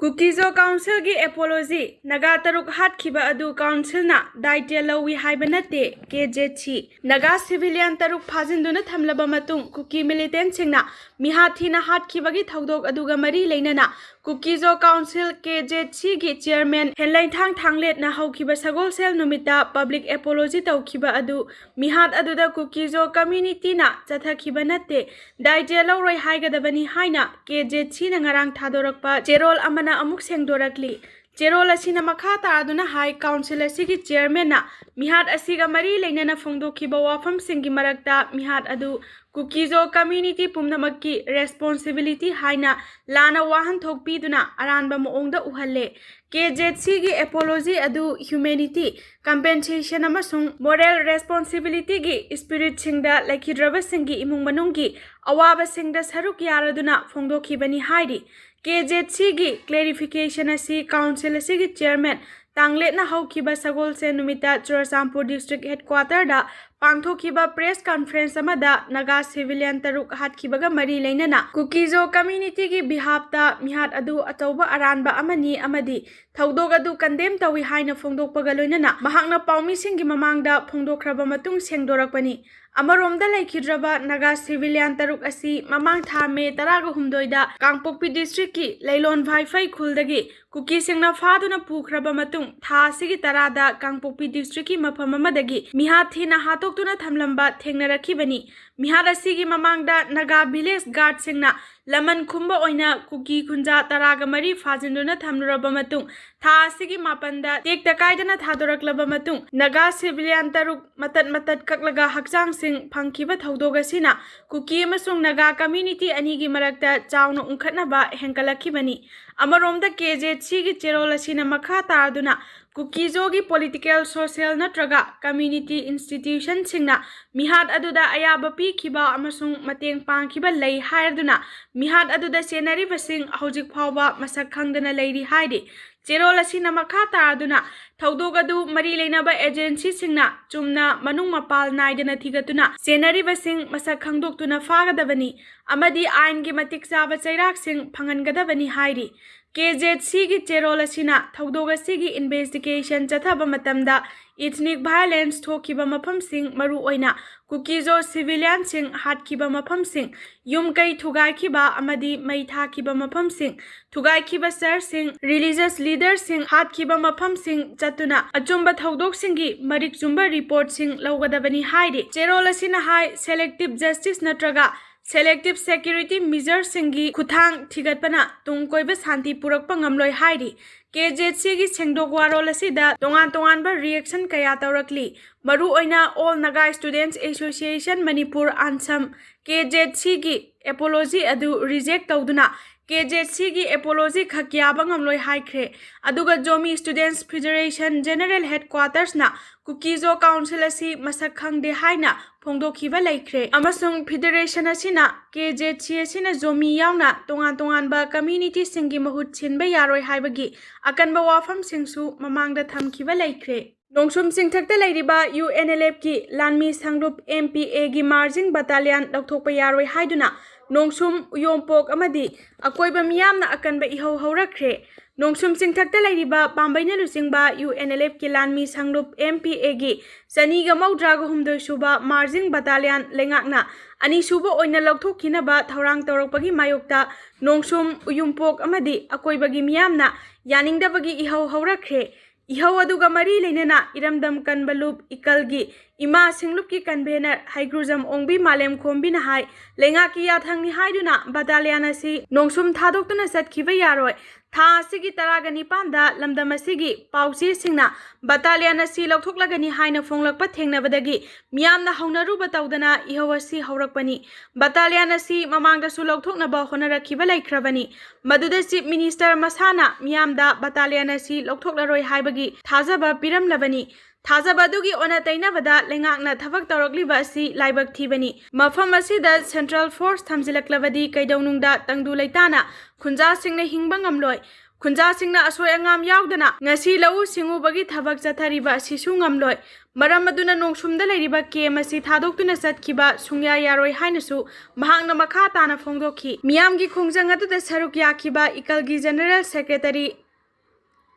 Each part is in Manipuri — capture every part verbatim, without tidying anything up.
ꯀꯨꯀꯤꯖꯣ ꯀꯥꯎꯟꯁꯤꯜꯒꯤ ꯑꯦꯄꯣꯂꯣꯖꯤ꯫ ꯅꯥꯒꯥ ꯇꯔꯨꯛ ꯍꯥꯠꯈꯤꯕ ꯑꯗꯨ ꯀꯥꯎꯟꯁꯤꯜꯅ ꯗꯥꯏꯇ꯭ꯌ ꯂꯧꯏ ꯍꯥꯏꯕ ꯅꯠꯇꯦ, ꯀꯦ ꯖꯦ ꯁꯤ꯫ ꯅꯥꯒꯥ ꯁꯤꯚꯤꯂꯤꯌꯟ ꯇꯔꯨꯛ ꯐꯥꯖꯤꯟꯗꯨꯅ ꯊꯝꯂꯕ ꯃꯇꯨꯡ ꯀꯨꯀꯤ ꯃꯤꯂꯤꯇꯦꯟꯠꯁꯤꯡꯅ ꯃꯤꯍꯥꯠ ꯊꯤꯅ ꯍꯥꯠꯈꯤꯕꯒꯤ ꯊꯧꯗꯣꯛ ꯑꯗꯨꯒ ꯃꯔꯤ ꯂꯩꯅꯅ ꯀꯨꯀꯤꯖꯣ ꯀꯥꯎꯟꯁꯤꯜ, ꯀꯦ ꯖꯦ ꯁꯤꯒꯤ ꯆꯤꯌꯔꯃꯦꯟ ꯍꯦꯟꯂꯩꯊꯥꯡ ꯊꯥꯡꯂꯦꯠꯅ ꯍꯧꯈꯤꯕ ꯁꯒꯣꯜꯁꯦꯜ ꯅꯨꯃꯤꯠꯇ ꯄꯕ꯭ꯂꯤꯛ ꯑꯦꯄꯣꯂꯣꯖꯤ ꯇꯧꯈꯤꯕ ꯑꯗꯨ ꯃꯤꯍꯥꯠ ꯑꯗꯨꯗ ꯀꯨꯀꯤꯖꯣ ꯀꯝꯃ꯭ꯌꯨꯅꯤꯇꯤꯅ ꯆꯠꯊꯈꯤꯕ ꯅꯠꯇꯦ, ꯗꯥꯏꯇ꯭ꯌ ꯂꯧꯔꯣꯏ ꯍꯥꯏꯒꯗꯕꯅꯤ ꯍꯥꯏꯅ ꯀꯦ ꯖꯦ ꯁꯤꯅ ꯉꯔꯥꯡ ꯊꯥꯗꯣꯔꯛꯄ ꯆꯦꯔꯣꯜ ꯑꯃꯅ ꯑꯃꯨꯛ ꯁꯦꯡꯗꯣꯔꯛꯂꯤ꯫ ꯆꯦꯔꯣꯜ ꯑꯁꯤꯅ ꯃꯈꯥ ꯇꯥꯗꯨꯅ ꯍꯥꯏ, ꯀꯥꯎꯟꯁꯤꯜ ꯑꯁꯤꯒꯤ ꯆꯤꯌꯔꯃꯦꯟꯅ ꯃꯤꯍꯥꯠ ꯑꯁꯤꯒ ꯃꯔꯤ ꯂꯩꯅꯅ ꯐꯣꯡꯗꯣꯛꯈꯤꯕ ꯋꯥꯐꯝꯁꯤꯡꯒꯤ ꯃꯔꯛꯇ ꯃꯤꯍꯥꯠ ꯑꯗꯨ ꯀꯨꯀꯤꯖꯣ ꯀꯝꯃ꯭ꯌꯨꯅꯤꯇꯤ ꯄꯨꯝꯅꯃꯛꯀꯤ ꯔꯦꯁꯄꯣꯟꯁꯤꯕꯤꯂꯤꯇꯤ ꯍꯥꯏꯅ ꯂꯥꯟꯅ ꯋꯥꯍꯟꯊꯣꯛ ꯄꯤꯗꯨꯅ ꯑꯔꯥꯟꯕ ꯃꯑꯣꯡꯗ ꯎꯍꯜꯂꯦ꯫ ꯀꯦ ꯖꯦ ꯁꯤꯒꯤ ꯑꯦꯄꯣꯂꯣꯖꯤ ꯑꯗꯨ ꯍ꯭ꯌꯨꯃꯦꯅꯤꯇꯤ, ꯀꯝꯄꯦꯟꯁꯦꯁꯟ ꯑꯃꯁꯨꯡ ꯃꯣꯔꯦꯜ ꯔꯦꯁꯄꯣꯟꯁꯤꯕꯤꯂꯤꯇꯤꯒꯤ ꯁ꯭ꯄꯤꯔꯤꯠꯁꯤꯡꯗ ꯂꯩꯈꯤꯗ꯭ꯔꯕꯁꯤꯡꯒꯤ ꯏꯃꯨꯡ ꯃꯅꯨꯡꯒꯤ ꯑꯋꯥꯕꯁꯤꯡꯗ ꯁꯔꯨꯛ ꯌꯥꯔꯗꯨꯅ ꯐꯣꯡꯗꯣꯛꯈꯤꯕꯅꯤ ꯍꯥꯏꯔꯤ꯫ ꯀꯦ ꯖꯦ ꯁꯤꯒꯤ ꯀ꯭ꯂꯦꯔꯤꯐꯤꯀꯦꯁꯟ ꯑꯁꯤ ꯀꯥꯎꯟꯁꯤꯜ ꯑꯁꯤꯒꯤ ꯆꯤꯌꯔꯃꯦꯟ ꯇꯥꯡꯂꯦꯠꯅ ꯍꯧꯈꯤꯕ ꯁꯒꯣꯜꯁꯦꯟ ꯅꯨꯃꯤꯠꯇ ꯆꯨꯔꯆꯥꯟꯄꯨꯔ ꯗꯤꯁꯇ꯭ꯔꯤꯛ ꯍꯦꯗꯀ꯭ꯋꯥꯇꯔꯗ ꯄꯥꯡꯊꯣꯛꯈꯤꯕ ꯄ꯭ꯔꯦꯁ ꯀꯟꯐꯔꯦꯟꯁ ꯑꯃꯗ ꯅꯥꯒꯥ ꯁꯤꯚꯤꯂꯤꯌꯟ ꯇꯔꯨꯛ ꯍꯥꯠꯈꯤꯕꯒ ꯃꯔꯤ ꯂꯩꯅꯅ ꯀꯨꯀꯤꯖꯣ ꯀꯝꯃ꯭ꯌꯨꯅꯤꯇꯤꯒꯤ ꯕꯤꯍꯥꯐꯇ ꯃꯤꯍꯥꯠ ꯑꯗꯨ ꯑꯆꯧꯕ ꯑꯔꯥꯟꯕ ꯑꯃꯅꯤ ꯑꯃꯗꯤ ꯊꯧꯗꯣꯛ ꯑꯗꯨ ꯀꯟꯗꯦꯝ ꯇꯧꯏ ꯍꯥꯏꯅ ꯐꯣꯡꯗꯣꯛꯄꯒ ꯂꯣꯏꯅꯅ ꯃꯍꯥꯛꯅ ꯄꯥꯎꯃꯤꯁꯤꯡꯒꯤ ꯃꯃꯥꯡꯗ ꯐꯣꯡꯗꯣꯛꯈ꯭ꯔꯕ ꯃꯇꯨꯡ ꯁꯦꯡꯗꯣꯔꯛꯄꯅꯤ꯫ ꯑꯃꯔꯣꯝꯗ ꯂꯩꯈꯤꯗ꯭ꯔꯕ ꯅꯥꯒꯥ ꯁꯤꯚꯤꯂꯤꯌꯟ ꯇꯔꯨꯛ ꯑꯁꯤ ꯃꯃꯥꯡ ꯊꯥ ꯃꯦ ꯇꯔꯥꯒ ꯍꯨꯝꯗꯣꯏꯗ ꯀꯥꯡꯄꯣꯛꯄꯤ ꯗꯤꯁꯇ꯭ꯔꯤꯛꯀꯤ ꯂꯩꯂꯣꯟ ꯚꯥꯏꯐꯩ ꯈꯨꯜꯗꯒꯤ ꯀꯨꯀꯤꯁꯤꯡꯅ ꯐꯥꯗꯨꯅ ꯄꯨꯈ꯭ꯔꯕ ꯃꯇꯨꯡ ꯊꯥ ꯑꯁꯤꯒꯤ ꯇꯔꯥꯗ ꯀꯥꯡꯄꯣꯛꯄꯤ ꯗꯤꯁꯇ꯭ꯔꯤꯛꯀꯤ ꯃꯐꯝ ꯑꯃꯗꯒꯤ ꯃꯤꯍꯥꯠ ꯊꯤꯅ ꯍꯥꯠꯇꯣꯛꯇꯨꯅ ꯊꯝꯂꯝꯕ ꯊꯦꯡꯅꯔꯛꯈꯤꯕꯅꯤ꯫ ꯃꯤꯍꯥꯠ ꯑꯁꯤꯒꯤ ꯃꯃꯥꯡꯗ ꯅꯥꯒꯥ ꯚꯤꯂꯦꯖ ꯒꯥꯔꯗꯁꯤꯡꯅ ꯂꯃꯟ ꯈꯨꯝꯕ ꯑꯣꯏꯅ ꯀꯨꯀꯤ ꯈꯨꯟꯖꯥ ꯇꯔꯥꯒ ꯃꯔꯤ ꯐꯥꯖꯤꯟꯗꯨꯅ ꯊꯝꯂꯨꯔꯕ ꯃꯇꯨꯡ ꯊꯥ ꯑꯁꯤꯒꯤ ꯃꯥꯄꯟꯗ ꯇꯦꯛꯇ ꯀꯥꯏꯗꯅ ꯊꯥꯗꯣꯔꯛꯂꯕ ꯃꯇꯨꯡ ꯅꯥꯒꯥ ꯁꯤꯚꯤꯂꯤꯌꯟ ꯇꯔꯨꯛ ꯃꯇꯠ ꯃꯇꯠ ꯀꯛꯂꯒ ꯍꯛꯆꯥꯡꯁꯤꯡ ꯐꯪꯈꯤꯕ ꯊꯧꯗꯣꯛ ꯑꯁꯤꯅ ꯀꯨꯀꯤ ꯑꯃꯁꯨꯡ ꯅꯥꯒꯥ ꯀꯝꯃ꯭ꯌꯨꯅꯤꯇꯤ ꯑꯅꯤꯒꯤ ꯃꯔꯛꯇ ꯆꯥꯎꯅ ꯎꯪꯈꯠꯅꯕ ꯍꯦꯟꯒꯠꯂꯛꯈꯤꯕꯅꯤ꯫ ꯑꯃꯔꯣꯝꯗ ꯀꯦ ꯖꯦ ꯁꯤꯒꯤ ꯆꯦꯔꯣꯜ ꯑꯁꯤꯅ ꯃꯈꯥ ꯇꯥꯗꯨꯅ ꯀꯨꯀꯤꯖꯣꯒꯤ ꯄꯣꯂꯤꯇꯤꯀꯦꯜ, ꯁꯣꯁꯤꯌꯦꯜ ꯅꯠꯇ꯭ꯔꯒ ꯀꯝꯃ꯭ꯌꯨꯅꯤꯇꯤ ꯏꯟꯁꯇꯤꯇ꯭ꯌꯨꯁꯟꯁꯤꯡꯅ ꯃꯤꯍꯥꯠ ꯑꯗꯨꯗ ꯑꯌꯥꯕ ꯄꯤꯈꯤꯕ ꯑꯃꯁꯨꯡ ꯃꯇꯦꯡ ꯄꯥꯡꯈꯤꯕ ꯂꯩ ꯍꯥꯏꯔꯗꯨꯅ ꯃꯤꯍꯥꯠ ꯑꯗꯨꯗ ꯆꯦꯟꯅꯔꯤꯕꯁꯤꯡ ꯍꯧꯖꯤꯛ ꯐꯥꯎꯕ ꯃꯁꯛ ꯈꯪꯗꯅ ꯂꯩꯔꯤ ꯍꯥꯏꯔꯤ꯫ ꯆꯦꯔꯣꯜ ꯑꯁꯤꯅ ꯃꯈꯥ ꯇꯥꯗꯨꯅ ꯊꯧꯗꯣꯛ ꯑꯗꯨ ꯃꯔꯤ ꯂꯩꯅꯕ ꯑꯦꯖꯦꯟꯁꯤꯁꯤꯡꯅ ꯆꯨꯝꯅ ꯃꯅꯨꯡ ꯃꯄꯥꯜ ꯅꯥꯏꯗꯅ ꯊꯤꯒꯠꯇꯨꯅ ꯆꯦꯟꯅꯔꯤꯕꯁꯤꯡ ꯃꯁꯛ ꯈꯪꯗꯣꯛꯇꯨꯅ ꯐꯥꯒꯗꯕꯅꯤ ꯑꯃꯗꯤ ꯑꯥꯏꯟꯒꯤ ꯃꯇꯤꯛ ꯆꯥꯕ ꯆꯩꯔꯥꯛꯁꯤꯡ ꯐꯪꯍꯟꯒꯗꯕꯅꯤ ꯍꯥꯏꯔꯤ꯫ ꯀꯦ ꯖꯦꯠ ꯁꯤꯒꯤ ꯆꯦꯔꯣꯜ ꯑꯁꯤꯅ ꯊꯧꯗꯣꯛ ꯑꯁꯤꯒꯤ ꯏꯟꯚꯦꯁꯇꯤꯒꯦꯁꯟ ꯆꯠꯊꯕ ꯃꯇꯝꯗ ꯏꯊꯅꯤꯛ ꯚꯥꯏꯑꯣꯂꯦꯟꯁ ꯊꯣꯛꯈꯤꯕ ꯃꯐꯝꯁꯤꯡ, ꯃꯔꯨꯑꯣꯏꯅ ꯀꯨꯀꯤꯖꯣ ꯁꯤꯚꯤꯂꯤꯌꯟꯁꯤꯡ ꯍꯥꯠꯈꯤꯕ ꯃꯐꯝꯁꯤꯡ, ꯌꯨꯝ ꯀꯩ ꯊꯨꯒꯥꯏꯈꯤꯕ ꯑꯃꯗꯤ ꯃꯩ ꯊꯥꯈꯤꯕ ꯃꯐꯝꯁꯤꯡ, ꯊꯨꯒꯥꯏꯈꯤꯕ ꯆꯔꯆꯁꯤꯡ, ꯔꯤꯂꯤꯖꯁ ꯂꯤꯗꯔꯁꯤꯡ ꯍꯥꯠꯈꯤꯕ ꯃꯐꯝꯁꯤꯡ ꯆꯠꯇꯨꯅ ꯑꯆꯨꯝꯕ ꯊꯧꯗꯣꯛꯁꯤꯡꯒꯤ ꯃꯔꯤꯛ ꯆꯨꯝꯕ ꯔꯤꯄꯣꯔꯠꯁꯤꯡ ꯂꯧꯒꯗꯕꯅꯤ ꯍꯥꯏꯔꯤ꯫ ꯆꯦꯔꯣꯜ ꯑꯁꯤꯅ ꯍꯥꯏ, ꯁꯦꯂꯦꯛꯇꯤꯚ ꯖꯁꯇꯤꯁ ꯅꯠꯇ꯭ꯔꯒ ꯁꯦꯂꯦꯛꯇꯤꯚ ꯁꯦꯀ꯭ꯌꯨꯔꯤꯇꯤ ꯃꯤꯖꯔꯁꯤꯡꯒꯤ ꯈꯨꯠꯊꯥꯡ ꯊꯤꯒꯠꯄꯅ ꯇꯨꯡ ꯀꯣꯏꯕ ꯁꯥꯟꯇꯤ ꯄꯨꯔꯛꯄ ꯉꯝꯂꯣꯏ ꯍꯥꯏꯔꯤ꯫ ꯀꯦ ꯖꯦꯠ ꯁꯤꯒꯤ ꯁꯦꯡꯗꯣꯛ ꯋꯥꯔꯣꯜ ꯑꯁꯤꯗ ꯇꯣꯉꯥꯟ ꯇꯣꯉꯥꯟꯕ ꯔꯤꯌꯦꯛꯁꯟ ꯀꯌꯥ ꯇꯧꯔꯛꯂꯤ꯫ ꯃꯔꯨꯑꯣꯏꯅ All Naga Students Association Manipur, ANSAM, ꯀꯦ ꯖꯦꯠ ꯁꯤꯒꯤ ꯑꯦꯄꯣꯂꯣꯖꯤ ꯑꯗꯨ ꯔꯤꯖꯦꯛ ꯇꯧꯗꯨꯅ ꯀꯦ ꯖꯦꯠ ꯁꯤꯒꯤ ꯑꯦꯄꯣꯂꯣꯖꯤ ꯈꯛ ꯌꯥꯕ ꯉꯝꯂꯣꯏ ꯍꯥꯏꯈ꯭ꯔꯦ꯫ ꯑꯗꯨꯒ Zomi Students Federation General Headquartersꯅ ꯀꯨꯀꯤꯖꯣ ꯀꯥꯎꯟꯁꯤꯜ ꯑꯁꯤ ꯃꯁꯛ ꯈꯪꯗꯦ ꯍꯥꯏꯅ ꯐꯣꯡꯗꯣꯛꯈꯤꯕ ꯂꯩꯈ꯭ꯔꯦ, ꯑꯃꯁꯨꯡ ꯐꯦꯗꯔꯦꯁꯟ ꯑꯁꯤꯅ ꯀꯦ ꯖꯦꯠ ꯁꯤ ꯑꯁꯤꯅ ꯖꯣꯃꯤ ꯌꯥꯎꯅ ꯇꯣꯉꯥꯟ ꯇꯣꯉꯥꯟꯕ ꯀꯝꯃ꯭ꯌꯨꯅꯤꯇꯤꯁꯤꯡꯒꯤ ꯃꯍꯨꯠ ꯁꯤꯟꯕ ꯌꯥꯔꯣꯏ ꯍꯥꯏꯕꯒꯤ ꯑꯀꯟꯕ ꯋꯥꯐꯝꯁꯤꯡꯁꯨ ꯃꯃꯥꯡꯗ ꯊꯝꯈꯤꯕ ꯂꯩꯈ꯭ꯔꯦ꯫ ꯅꯣꯡꯁꯨꯝ ꯆꯤꯡꯊꯛꯇ ꯂꯩꯔꯤꯕ ꯌꯨ ꯑꯦꯟ ꯑꯦꯜ ꯑꯦꯐꯀꯤ ꯂꯥꯟꯃꯤ ꯁꯪꯂꯨꯞ ꯑꯦꯝ ꯄꯤ ꯑꯦꯒꯤ ꯃꯥꯔꯖꯤꯡ ꯕꯇꯥꯂꯤꯌꯥꯟ ꯂꯧꯊꯣꯛꯄ ꯌꯥꯔꯣꯏ ꯍꯥꯏꯗꯨꯅ ꯅꯣꯡꯁꯨꯝ, ꯎꯌꯣꯝꯄꯣꯛ ꯑꯃꯗꯤ ꯑꯀꯣꯏꯕ ꯃꯤꯌꯥꯝꯅ ꯑꯀꯟꯕ ꯏꯍꯧ ꯍꯧꯔꯛꯈ꯭ꯔꯦ꯫ ꯅꯣꯡꯁꯨꯝ ꯆꯤꯡꯊꯛꯇ ꯂꯩꯔꯤꯕ ꯄꯥꯝꯕꯩꯅ ꯂꯨꯆꯤꯡꯕ ꯌꯨ ꯑꯦꯟ ꯑꯦꯜ ꯑꯦꯐꯀꯤ ꯂꯥꯟꯃꯤ ꯁꯪꯂꯨꯞ ꯑꯦꯝ ꯄꯤ ꯑꯦꯒꯤ ꯆꯅꯤꯒ ꯃꯧꯗ꯭ꯔꯥꯒ ꯍꯨꯝꯗꯣꯏ ꯁꯨꯕ ꯃꯥꯔꯖꯤꯡ ꯕꯇꯥꯂꯤꯌꯥꯟ ꯂꯩꯉꯥꯛꯅ ꯑꯅꯤꯁꯨꯕ ꯑꯣꯏꯅ ꯂꯧꯊꯣꯛꯈꯤꯅꯕ ꯊꯧꯔꯥꯡ ꯇꯧꯔꯛꯄꯒꯤ ꯃꯥꯌꯣꯛꯇ ꯅꯣꯡꯁꯨꯝ, ꯎꯌꯨꯝꯄꯣꯛ ꯑꯃꯗꯤ ꯑꯀꯣꯏꯕꯒꯤ ꯃꯤꯌꯥꯝꯅ ꯌꯥꯅꯤꯡꯗꯕꯒꯤ ꯏꯍꯧ ꯍꯧꯔꯛꯈ꯭ꯔꯦ꯫ ꯏꯍꯧ ꯑꯗꯨꯒ ꯃꯔꯤ ꯂꯩꯅꯅ ꯏꯔꯝꯗꯝ ꯀꯟꯕ ꯂꯨꯞ ꯏꯀꯜꯒꯤ ꯏꯃꯥ ꯁꯤꯡꯂꯨꯞꯀꯤ ꯀꯟꯚꯦꯅꯔ ꯍꯩꯒ꯭ꯔꯨꯖꯝ ꯑꯣꯡꯕꯤ ꯃꯥꯂꯦꯝ ꯈꯣꯝꯕꯤꯅ ꯍꯥꯏ, ꯂꯩꯉꯥꯛꯀꯤ ꯌꯥꯊꯪꯅꯤ ꯍꯥꯏꯗꯨꯅ ꯕꯇꯥꯂꯤꯌꯥꯟ ꯑꯁꯤ ꯅꯣꯡꯁꯨꯝ ꯊꯥꯗꯣꯛꯇꯨꯅ ꯆꯠꯈꯤꯕ ꯌꯥꯔꯣꯏ꯫ ꯊꯥ ꯑꯁꯤꯒꯤ ꯇꯔꯥꯒ ꯅꯤꯄꯥꯟꯗ ꯂꯝꯗꯝ ꯑꯁꯤꯒꯤ ꯄꯥꯎꯆꯦꯁꯤꯡꯅ ꯕꯇꯥꯂꯤꯌꯥꯟ ꯑꯁꯤ ꯂꯧꯊꯣꯛꯂꯒꯅꯤ ꯍꯥꯏꯅ ꯐꯣꯡꯂꯛꯄ ꯊꯦꯡꯅꯕꯗꯒꯤ ꯃꯤꯌꯥꯝꯅ ꯍꯧꯅꯔꯨꯕ ꯇꯧꯗꯅ ꯏꯍꯧ ꯑꯁꯤ ꯍꯧꯔꯛꯄꯅꯤ꯫ ꯕꯇꯥꯂꯤꯌꯥꯟ ꯑꯁꯤ ꯃꯃꯥꯡꯗꯁꯨ ꯂꯧꯊꯣꯛꯅꯕ ꯍꯣꯠꯅꯔꯛꯈꯤꯕ ꯂꯩꯈ꯭ꯔꯕꯅꯤ꯫ ꯃꯗꯨꯗ ꯆꯤꯐ ꯃꯤꯅꯤꯁꯇꯔ ꯃꯁꯥꯅ ꯃꯤꯌꯥꯝꯗ ꯕꯇꯥꯂꯤꯌꯥꯟ ꯑꯁꯤ ꯂꯧꯊꯣꯛꯂꯔꯣꯏ ꯍꯥꯏꯕꯒꯤ ꯊꯥꯖꯕ ꯄꯤꯔꯝꯂꯕꯅꯤ꯫ ꯊꯥꯖꯕ ꯑꯗꯨꯒꯤ ꯑꯣꯟꯅ ꯇꯩꯅꯕꯗ ꯂꯩꯉꯥꯛꯅ ꯊꯕꯛ ꯇꯧꯔꯛꯂꯤꯕ ꯑꯁꯤ ꯂꯥꯏꯕꯛ ꯊꯤꯕꯅꯤ꯫ ꯃꯐꯝ ꯑꯁꯤꯗ ꯁꯦꯟꯇ꯭ꯔꯦꯜ ꯐꯣꯔꯁ ꯊꯝꯖꯤꯜꯂꯛꯂꯕꯗꯤ ꯀꯩꯗꯧꯅꯨꯡꯗ ꯇꯪꯗꯨ ꯂꯩꯇꯥꯅ ꯈꯨꯟꯖꯥꯁꯤꯡꯅ ꯍꯤꯡꯕ ꯉꯝꯂꯣꯏ꯫ ꯈꯨꯟꯖꯥꯁꯤꯡꯅ ꯑꯁꯣꯏ ꯑꯉꯥꯝ ꯌꯥꯎꯗꯅ ꯉꯁꯤ ꯂꯧꯎ ꯁꯤꯡꯎꯕꯒꯤ ꯊꯕꯛ ꯆꯠꯊꯔꯤꯕ ꯑꯁꯤꯁꯨ ꯉꯝꯂꯣꯏ꯫ ꯃꯔꯝ ꯑꯗꯨꯅ ꯅꯣꯡꯁꯨꯝꯗ ꯂꯩꯔꯤꯕ ꯀꯦꯝ ꯑꯁꯤ ꯊꯥꯗꯣꯛꯇꯨꯅ ꯆꯠꯈꯤꯕ ꯁꯨꯡꯌꯥ ꯌꯥꯔꯣꯏ ꯍꯥꯏꯅꯁꯨ ꯃꯍꯥꯛꯅ ꯃꯈꯥ ꯇꯥꯅ ꯐꯣꯡꯗꯣꯛꯈꯤ꯫ ꯃꯤꯌꯥꯝꯒꯤ ꯈꯣꯡꯖꯪ ꯑꯗꯨꯗ ꯁꯔꯨꯛ ꯌꯥꯈꯤꯕ ꯏꯀꯜꯒꯤ ꯖꯦꯅꯔꯦꯜ ꯁꯦꯀ꯭ꯔꯦꯇꯔꯤ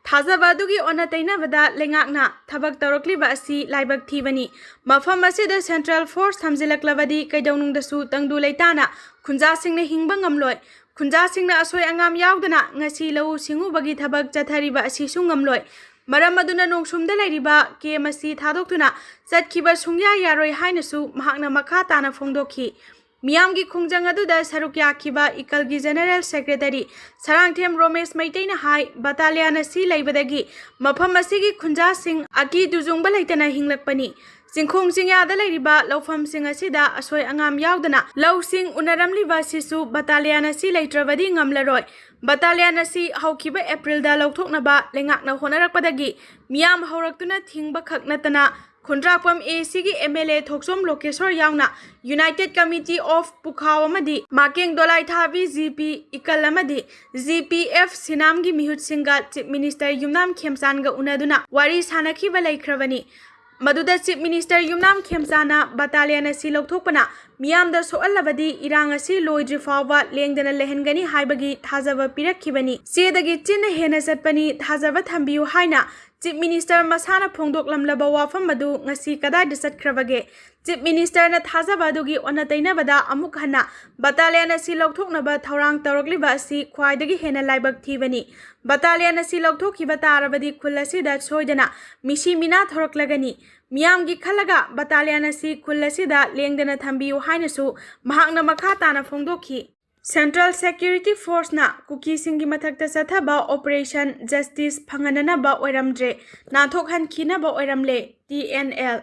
ꯊꯥꯖꯕ ꯑꯗꯨꯒꯤ ꯑꯣꯟꯅ ꯇꯩꯅꯕꯗ ꯂꯩꯉꯥꯛꯅ ꯊꯕꯛ ꯇꯧꯔꯛꯂꯤꯕ ꯑꯁꯤ ꯂꯥꯏꯕꯛ ꯊꯤꯕꯅꯤ꯫ ꯃꯐꯝ ꯑꯁꯤꯗ ꯁꯦꯟꯇ꯭ꯔꯦꯜ ꯐꯣꯔꯁ ꯊꯝꯖꯤꯜꯂꯛꯂꯕꯗꯤ ꯀꯩꯗꯧꯅꯨꯡꯗꯁꯨ ꯇꯪꯗꯨ ꯂꯩꯇꯥꯅ ꯈꯨꯟꯖꯥꯁꯤꯡꯅ ꯍꯤꯡꯕ ꯉꯝꯂꯣꯏ꯫ ꯈꯨꯟꯖꯥꯁꯤꯡꯅ ꯑꯁꯣꯏ ꯑꯉꯥꯝ ꯌꯥꯎꯗꯅ ꯉꯁꯤ ꯂꯧꯎ ꯁꯤꯡꯎꯕꯒꯤ ꯊꯕꯛ ꯆꯠꯊꯔꯤꯕ ꯑꯁꯤꯁꯨ ꯉꯝꯂꯣꯏ꯫ ꯃꯔꯝ ꯑꯗꯨꯅ ꯅꯣꯡꯁꯨꯝꯗ ꯂꯩꯔꯤꯕ ꯀꯦꯝ ꯑꯁꯤ ꯊꯥꯗꯣꯛꯇꯨꯅ ꯆꯠꯈꯤꯕ ꯁꯨꯡꯌꯥ ꯌꯥꯔꯣꯏ ꯍꯥꯏꯅꯁꯨ ꯃꯍꯥꯛꯅ ꯃꯈꯥ ꯇꯥꯅ ꯐꯣꯡꯗꯣꯛꯈꯤ꯫ ꯃꯤꯌꯥꯝꯒꯤ ꯈꯣꯡꯖꯪ ꯑꯗꯨꯗ ꯁꯔꯨꯛ ꯌꯥꯈꯤꯕ ꯏꯀꯜꯒꯤ ꯖꯦꯅꯔꯦꯜ ꯁꯦꯀ꯭ꯔꯦꯇꯔꯤ ꯁꯔꯥꯡꯊꯦꯝ ꯔꯣꯃꯦꯁ ꯃꯩꯇꯩꯅ ꯍꯥꯏ, ꯕꯇꯥꯂꯤꯌꯥꯟ ꯑꯁꯤ ꯂꯩꯕꯗꯒꯤ ꯃꯐꯝ ꯑꯁꯤꯒꯤ ꯈꯨꯟꯖꯥꯁꯤꯡ ꯑꯀꯤ ꯇꯨꯖꯨꯡꯕ ꯂꯩꯇꯅ ꯍꯤꯡꯂꯛꯄꯅꯤ꯫ ꯆꯤꯡꯈꯣꯡ ꯆꯤꯡꯌꯥꯗ ꯂꯩꯔꯤꯕ ꯂꯧꯐꯝꯁꯤꯡ ꯑꯁꯤꯗ ꯑꯁꯣꯏ ꯑꯉꯥꯝ ꯌꯥꯎꯗꯅ ꯂꯧꯁꯤꯡ ꯎꯅꯔꯝꯂꯤꯕ ꯑꯁꯤꯁꯨ ꯕꯇꯥꯂꯤꯌꯥꯟ ꯑꯁꯤ ꯂꯩꯇ꯭ꯔꯕꯗꯤ ꯉꯝꯂꯔꯣꯏ꯫ ꯕꯇꯥꯂꯤꯌꯥꯟ ꯑꯁꯤ ꯍꯧꯈꯤꯕ ꯑꯦꯄ꯭ꯔꯤꯜꯗ ꯂꯧꯊꯣꯛꯅꯕ ꯂꯩꯉꯥꯛꯅ ꯍꯣꯠꯅꯔꯛꯄꯗꯒꯤ ꯃꯤꯌꯥꯝ ꯍꯧꯔꯛꯇꯨꯅ ꯊꯤꯡꯕ ꯈꯛ ꯅꯠꯇꯅ ꯈꯨꯟꯗ꯭ꯔꯥꯛꯄꯝ ꯑꯦ ꯁꯤꯒꯤ ꯑꯦꯝ ꯑꯦꯜ ꯑꯦ ꯊꯣꯛꯆꯣꯝ ꯂꯣꯀꯦꯁꯣꯔ ꯌꯥꯎꯅ United Committee of ꯄꯨꯈꯥꯎ ꯑꯃꯗꯤ ꯃꯥꯀꯦꯡ ꯗꯣꯂꯥꯏꯊꯥꯕꯤ ꯖꯤ ꯄꯤ ꯏꯀꯜ ꯑꯃꯗꯤ ꯖꯤ ꯄꯤ ꯑꯦꯐ ꯁꯤꯅꯥꯝꯒꯤ ꯃꯤꯍꯨꯠꯁꯤꯡꯒ ꯆꯤꯐ ꯃꯤꯅꯤꯁꯇꯔ ꯌꯨꯝꯅꯥꯝ ꯈꯦꯝꯆꯥꯟꯒ ꯎꯅꯗꯨꯅ ꯋꯥꯔꯤ ꯁꯥꯅꯈꯤꯕ ꯂꯩꯈ꯭ꯔꯕꯅꯤ꯫ ꯃꯗꯨꯗ ꯆꯤꯐ ꯃꯤꯅꯤꯁꯇꯔ ꯌꯨꯝꯅꯥꯝ ꯈꯦꯝꯆꯥꯟꯅ ꯕꯇꯥꯂꯤꯌꯟ ꯑꯁꯤ ꯂꯧꯊꯣꯛꯄꯅ ꯃꯤꯌꯥꯝꯗ ꯁꯣꯛꯍꯜꯂꯕꯗꯤ ꯏꯔꯥꯡ ꯑꯁꯤ ꯂꯣꯏꯗ꯭ꯔꯤ ꯐꯥꯎꯕ ꯂꯦꯡꯗꯅ ꯂꯩꯍꯟꯒꯅꯤ ꯍꯥꯏꯕꯒꯤ ꯊꯥꯖꯕ ꯄꯤꯔꯛꯈꯤꯕꯅꯤ꯫ ꯆꯦꯗꯒꯤ ꯆꯤꯟꯅ ꯍꯦꯟꯅ ꯆꯠꯄꯅꯤ, ꯊꯥꯖꯕ ꯊꯝꯕꯤꯌꯨ ꯍꯥꯏꯅ ꯆꯤꯐ ꯃꯤꯅꯤꯁꯇꯔ ꯃꯁꯥꯅ ꯐꯣꯡꯗꯣꯛꯂꯝꯂꯕ ꯋꯥꯐꯝ ꯑꯗꯨ ꯉꯁꯤ ꯀꯗꯥꯏꯗ ꯆꯠꯈ꯭ꯔꯕꯒꯦ? ꯆꯤꯐ ꯃꯤꯅꯤꯁꯇꯔꯅ ꯊꯥꯖꯕ ꯑꯗꯨꯒꯤ ꯑꯣꯟꯅ ꯇꯩꯅꯕꯗ ꯑꯃꯨꯛ ꯍꯟꯅ ꯕꯇꯥꯂꯤꯌꯟ ꯑꯁꯤ ꯂꯧꯊꯣꯛꯅꯕ ꯊꯧꯔꯥꯡ ꯇꯧꯔꯛꯂꯤꯕ ꯑꯁꯤ ꯈ꯭ꯋꯥꯏꯗꯒꯤ ꯍꯦꯟꯅ ꯂꯥꯏꯕꯛ ꯊꯤꯕꯅꯤ꯫ ꯕꯇꯥꯂꯤꯌꯟ ꯑꯁꯤ ꯂꯧꯊꯣꯛꯈꯤꯕ ꯇꯥꯔꯕꯗꯤ ꯈꯨꯜ ꯑꯁꯤꯗ ꯁꯣꯏꯗꯅ ꯃꯤꯁꯤ ꯃꯤꯅꯥ ꯊꯣꯔꯛꯂꯒꯅꯤ꯫ ꯃꯤꯌꯥꯝꯒꯤ ꯈꯜꯂꯒ ꯕꯇꯥꯂꯤꯌꯟ ꯑꯁꯤ ꯈꯨꯜ ꯑꯁꯤꯗ ꯂꯦꯡꯗꯅ ꯊꯝꯕꯤꯌꯨ ꯍꯥꯏꯅꯁꯨ ꯃꯍꯥꯛꯅ ꯃꯈꯥ ꯇꯥꯅ ꯐꯣꯡꯗꯣꯛꯈꯤ꯫ ꯁꯦꯟꯇ꯭ꯔꯦꯜ ꯁꯦꯀ꯭ꯌꯨꯔꯤꯇꯤ ꯐꯣꯔꯁꯅ ꯀꯨꯀꯤꯁꯤꯡꯒꯤ ꯃꯊꯛꯇ ꯆꯠꯊꯕ ꯑꯣꯄꯔꯦꯁꯟ ꯖꯁꯇꯤꯁ ꯐꯪꯍꯟꯅꯅꯕ ꯑꯣꯏꯔꯝꯗ꯭ꯔꯦ, ꯅꯥꯟꯊꯣꯛꯍꯟꯈꯤꯅꯕ ꯑꯣꯏꯔꯝꯂꯦ꯫ ꯇꯤ ꯑꯦꯟ ꯑꯦꯜ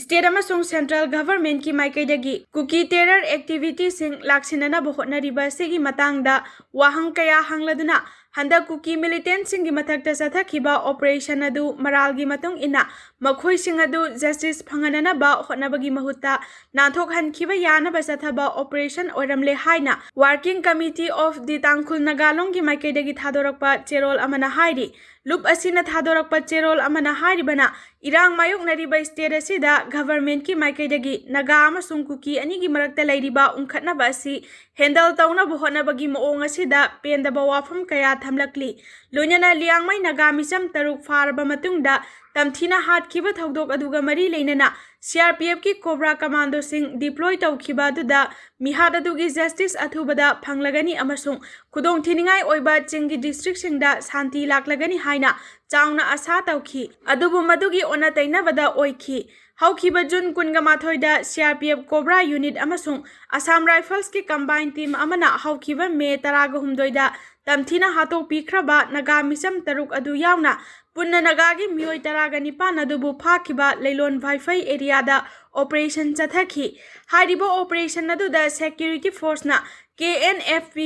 ꯁ꯭ꯇꯦꯠ ꯑꯃꯁꯨꯡ ꯁꯦꯟꯇ꯭ꯔꯦꯜ ꯒꯚꯔꯟꯃꯦꯟꯠꯀꯤ ꯃꯥꯏꯀꯩꯗꯒꯤ ꯀꯨꯀꯤ ꯇꯦꯔꯔ ꯑꯦꯛꯇꯤꯚꯤꯇꯤꯁꯤꯡ ꯂꯥꯛꯁꯤꯟꯅꯅꯕ ꯍꯣꯠꯅꯔꯤꯕ ꯑꯁꯤꯒꯤ ꯃꯇꯥꯡꯗ ꯋꯥꯍꯪ ꯀꯌꯥ ꯍꯪꯂꯗꯨꯅ ꯍꯟꯗꯛ ꯀꯨꯀꯤ militantꯁꯤꯡꯒꯤ ꯃꯊꯛꯇ ꯆꯠꯊꯈꯤꯕ operation ꯑꯗꯨ ꯃꯔꯥꯜꯒꯤ ꯃꯇꯨꯡ ꯏꯟꯅ ꯃꯈꯣꯏꯁꯤꯡ ꯑꯗꯨ justice ꯐꯪꯍꯟꯅꯅꯕ ꯍꯣꯠꯅꯕꯒꯤ ꯃꯍꯨꯠꯇ ꯅꯥꯟꯊꯣꯛꯍꯟꯈꯤꯕ ꯌꯥꯅꯕ ꯆꯠꯊꯕ operation ꯑꯣꯏꯔꯝꯂꯦ ꯍꯥꯏꯅ Working Committee of the ꯇꯥꯡꯈꯨꯜ ꯅꯥꯒꯥꯂꯣꯡꯒꯤ ꯃꯥꯏꯀꯩꯗꯒꯤ ꯊꯥꯗꯣꯔꯛꯄ ꯆꯦꯔꯣꯜ ꯑꯃꯅ ꯍꯥꯏꯔꯤ꯫ ꯂꯨꯞ ꯑꯁꯤꯅ ꯊꯥꯗꯣꯔꯛꯄ ꯆꯦꯔꯣꯜ ꯑꯃꯅ ꯍꯥꯏꯔꯤꯕꯅ, ꯏꯔꯥꯡ ꯃꯥꯌꯣꯛꯅꯔꯤꯕ state ꯑꯁꯤꯗ governmentꯀꯤ ꯃꯥꯏꯀꯩꯗꯒꯤ ꯅꯥꯒꯥ ꯑꯃꯁꯨꯡ ꯀꯨꯀꯤ ꯑꯅꯤꯒꯤ ꯃꯔꯛꯇ ꯂꯩꯔꯤꯕ ꯎꯪꯈꯠꯅꯕ ꯑꯁꯤ handle ꯇꯧꯅꯕ ꯍꯣꯠꯅꯕꯒꯤ ꯃꯑꯣꯡ ꯑꯁꯤꯗ ꯄꯦꯟꯗꯕ ꯋꯥꯐꯝ ꯀꯌꯥ ꯊꯝꯂꯛꯂꯤ꯫ ꯂꯣꯏꯅꯅ ꯂꯤꯌꯥꯡꯃꯩ ꯅꯥꯒꯥ ꯃꯤꯆꯝ ꯇꯔꯨꯛ ꯐꯥꯔꯕ ꯃꯇꯨꯡꯗ ꯇꯝꯊꯤꯅ ꯍꯥꯠꯈꯤꯕ ꯊꯧꯗꯣꯛ ꯑꯗꯨꯒ ꯃꯔꯤ ꯂꯩꯅꯅ CRPFꯀꯤ COBRA commandoꯁꯤꯡ deploy ꯇꯧꯈꯤꯕ ꯑꯗꯨꯗ ꯃꯤꯍꯥꯠ ꯑꯗꯨꯒꯤ justice ꯑꯊꯨꯕꯗ ꯐꯪꯂꯒꯅꯤ ꯑꯃꯁꯨꯡ ꯈꯨꯗꯣꯡꯊꯤꯅꯤꯡꯉꯥꯏ ꯑꯣꯏꯕ ꯆꯤꯡꯒꯤ districtꯁꯤꯡꯗ ꯁꯥꯟꯇꯤ ꯂꯥꯛꯂꯒꯅꯤ ꯍꯥꯏꯅ ꯆꯥꯎꯅ ꯑꯁꯥ ꯇꯧꯈꯤ꯫ ꯑꯗꯨꯕꯨ ꯃꯗꯨꯒꯤ ꯑꯣꯟꯅ ꯇꯩꯅꯕꯗ ꯑꯣꯏꯈꯤ꯫ ꯍꯧꯈꯤꯕ ꯖꯨꯟ ꯀꯨꯟꯒ ꯃꯥꯊꯣꯏꯗ CRPF COBRA unit ꯑꯃꯁꯨꯡ Assam Riflesꯀꯤ combined team ꯑꯃꯅ ꯍꯧꯈꯤꯕ ꯃꯦ ꯇꯔꯥꯒ ꯍꯨꯝꯗꯣꯏꯗ ꯇꯝꯊꯤꯅ ꯍꯥꯠꯇꯣꯛꯄꯤꯈ꯭ꯔꯕ ꯅꯥꯒꯥ ꯃꯤꯆꯝ ꯇꯔꯨꯛ ꯑꯗꯨ ꯌꯥꯎꯅ ꯄꯨꯟꯅ ꯅꯥꯒꯥꯒꯤ ꯃꯤꯑꯣꯏ ꯇꯔꯥꯒ ꯅꯤꯄꯥꯟ ꯑꯗꯨꯕꯨ ꯐꯥꯈꯤꯕ ꯂꯩꯂꯣꯟ ꯚꯥꯏꯐꯩ areaꯗ operation ꯆꯠꯊꯈꯤ꯫ ꯍꯥꯏꯔꯤꯕ operation ꯑꯗꯨꯗ security forceꯅ KNFP,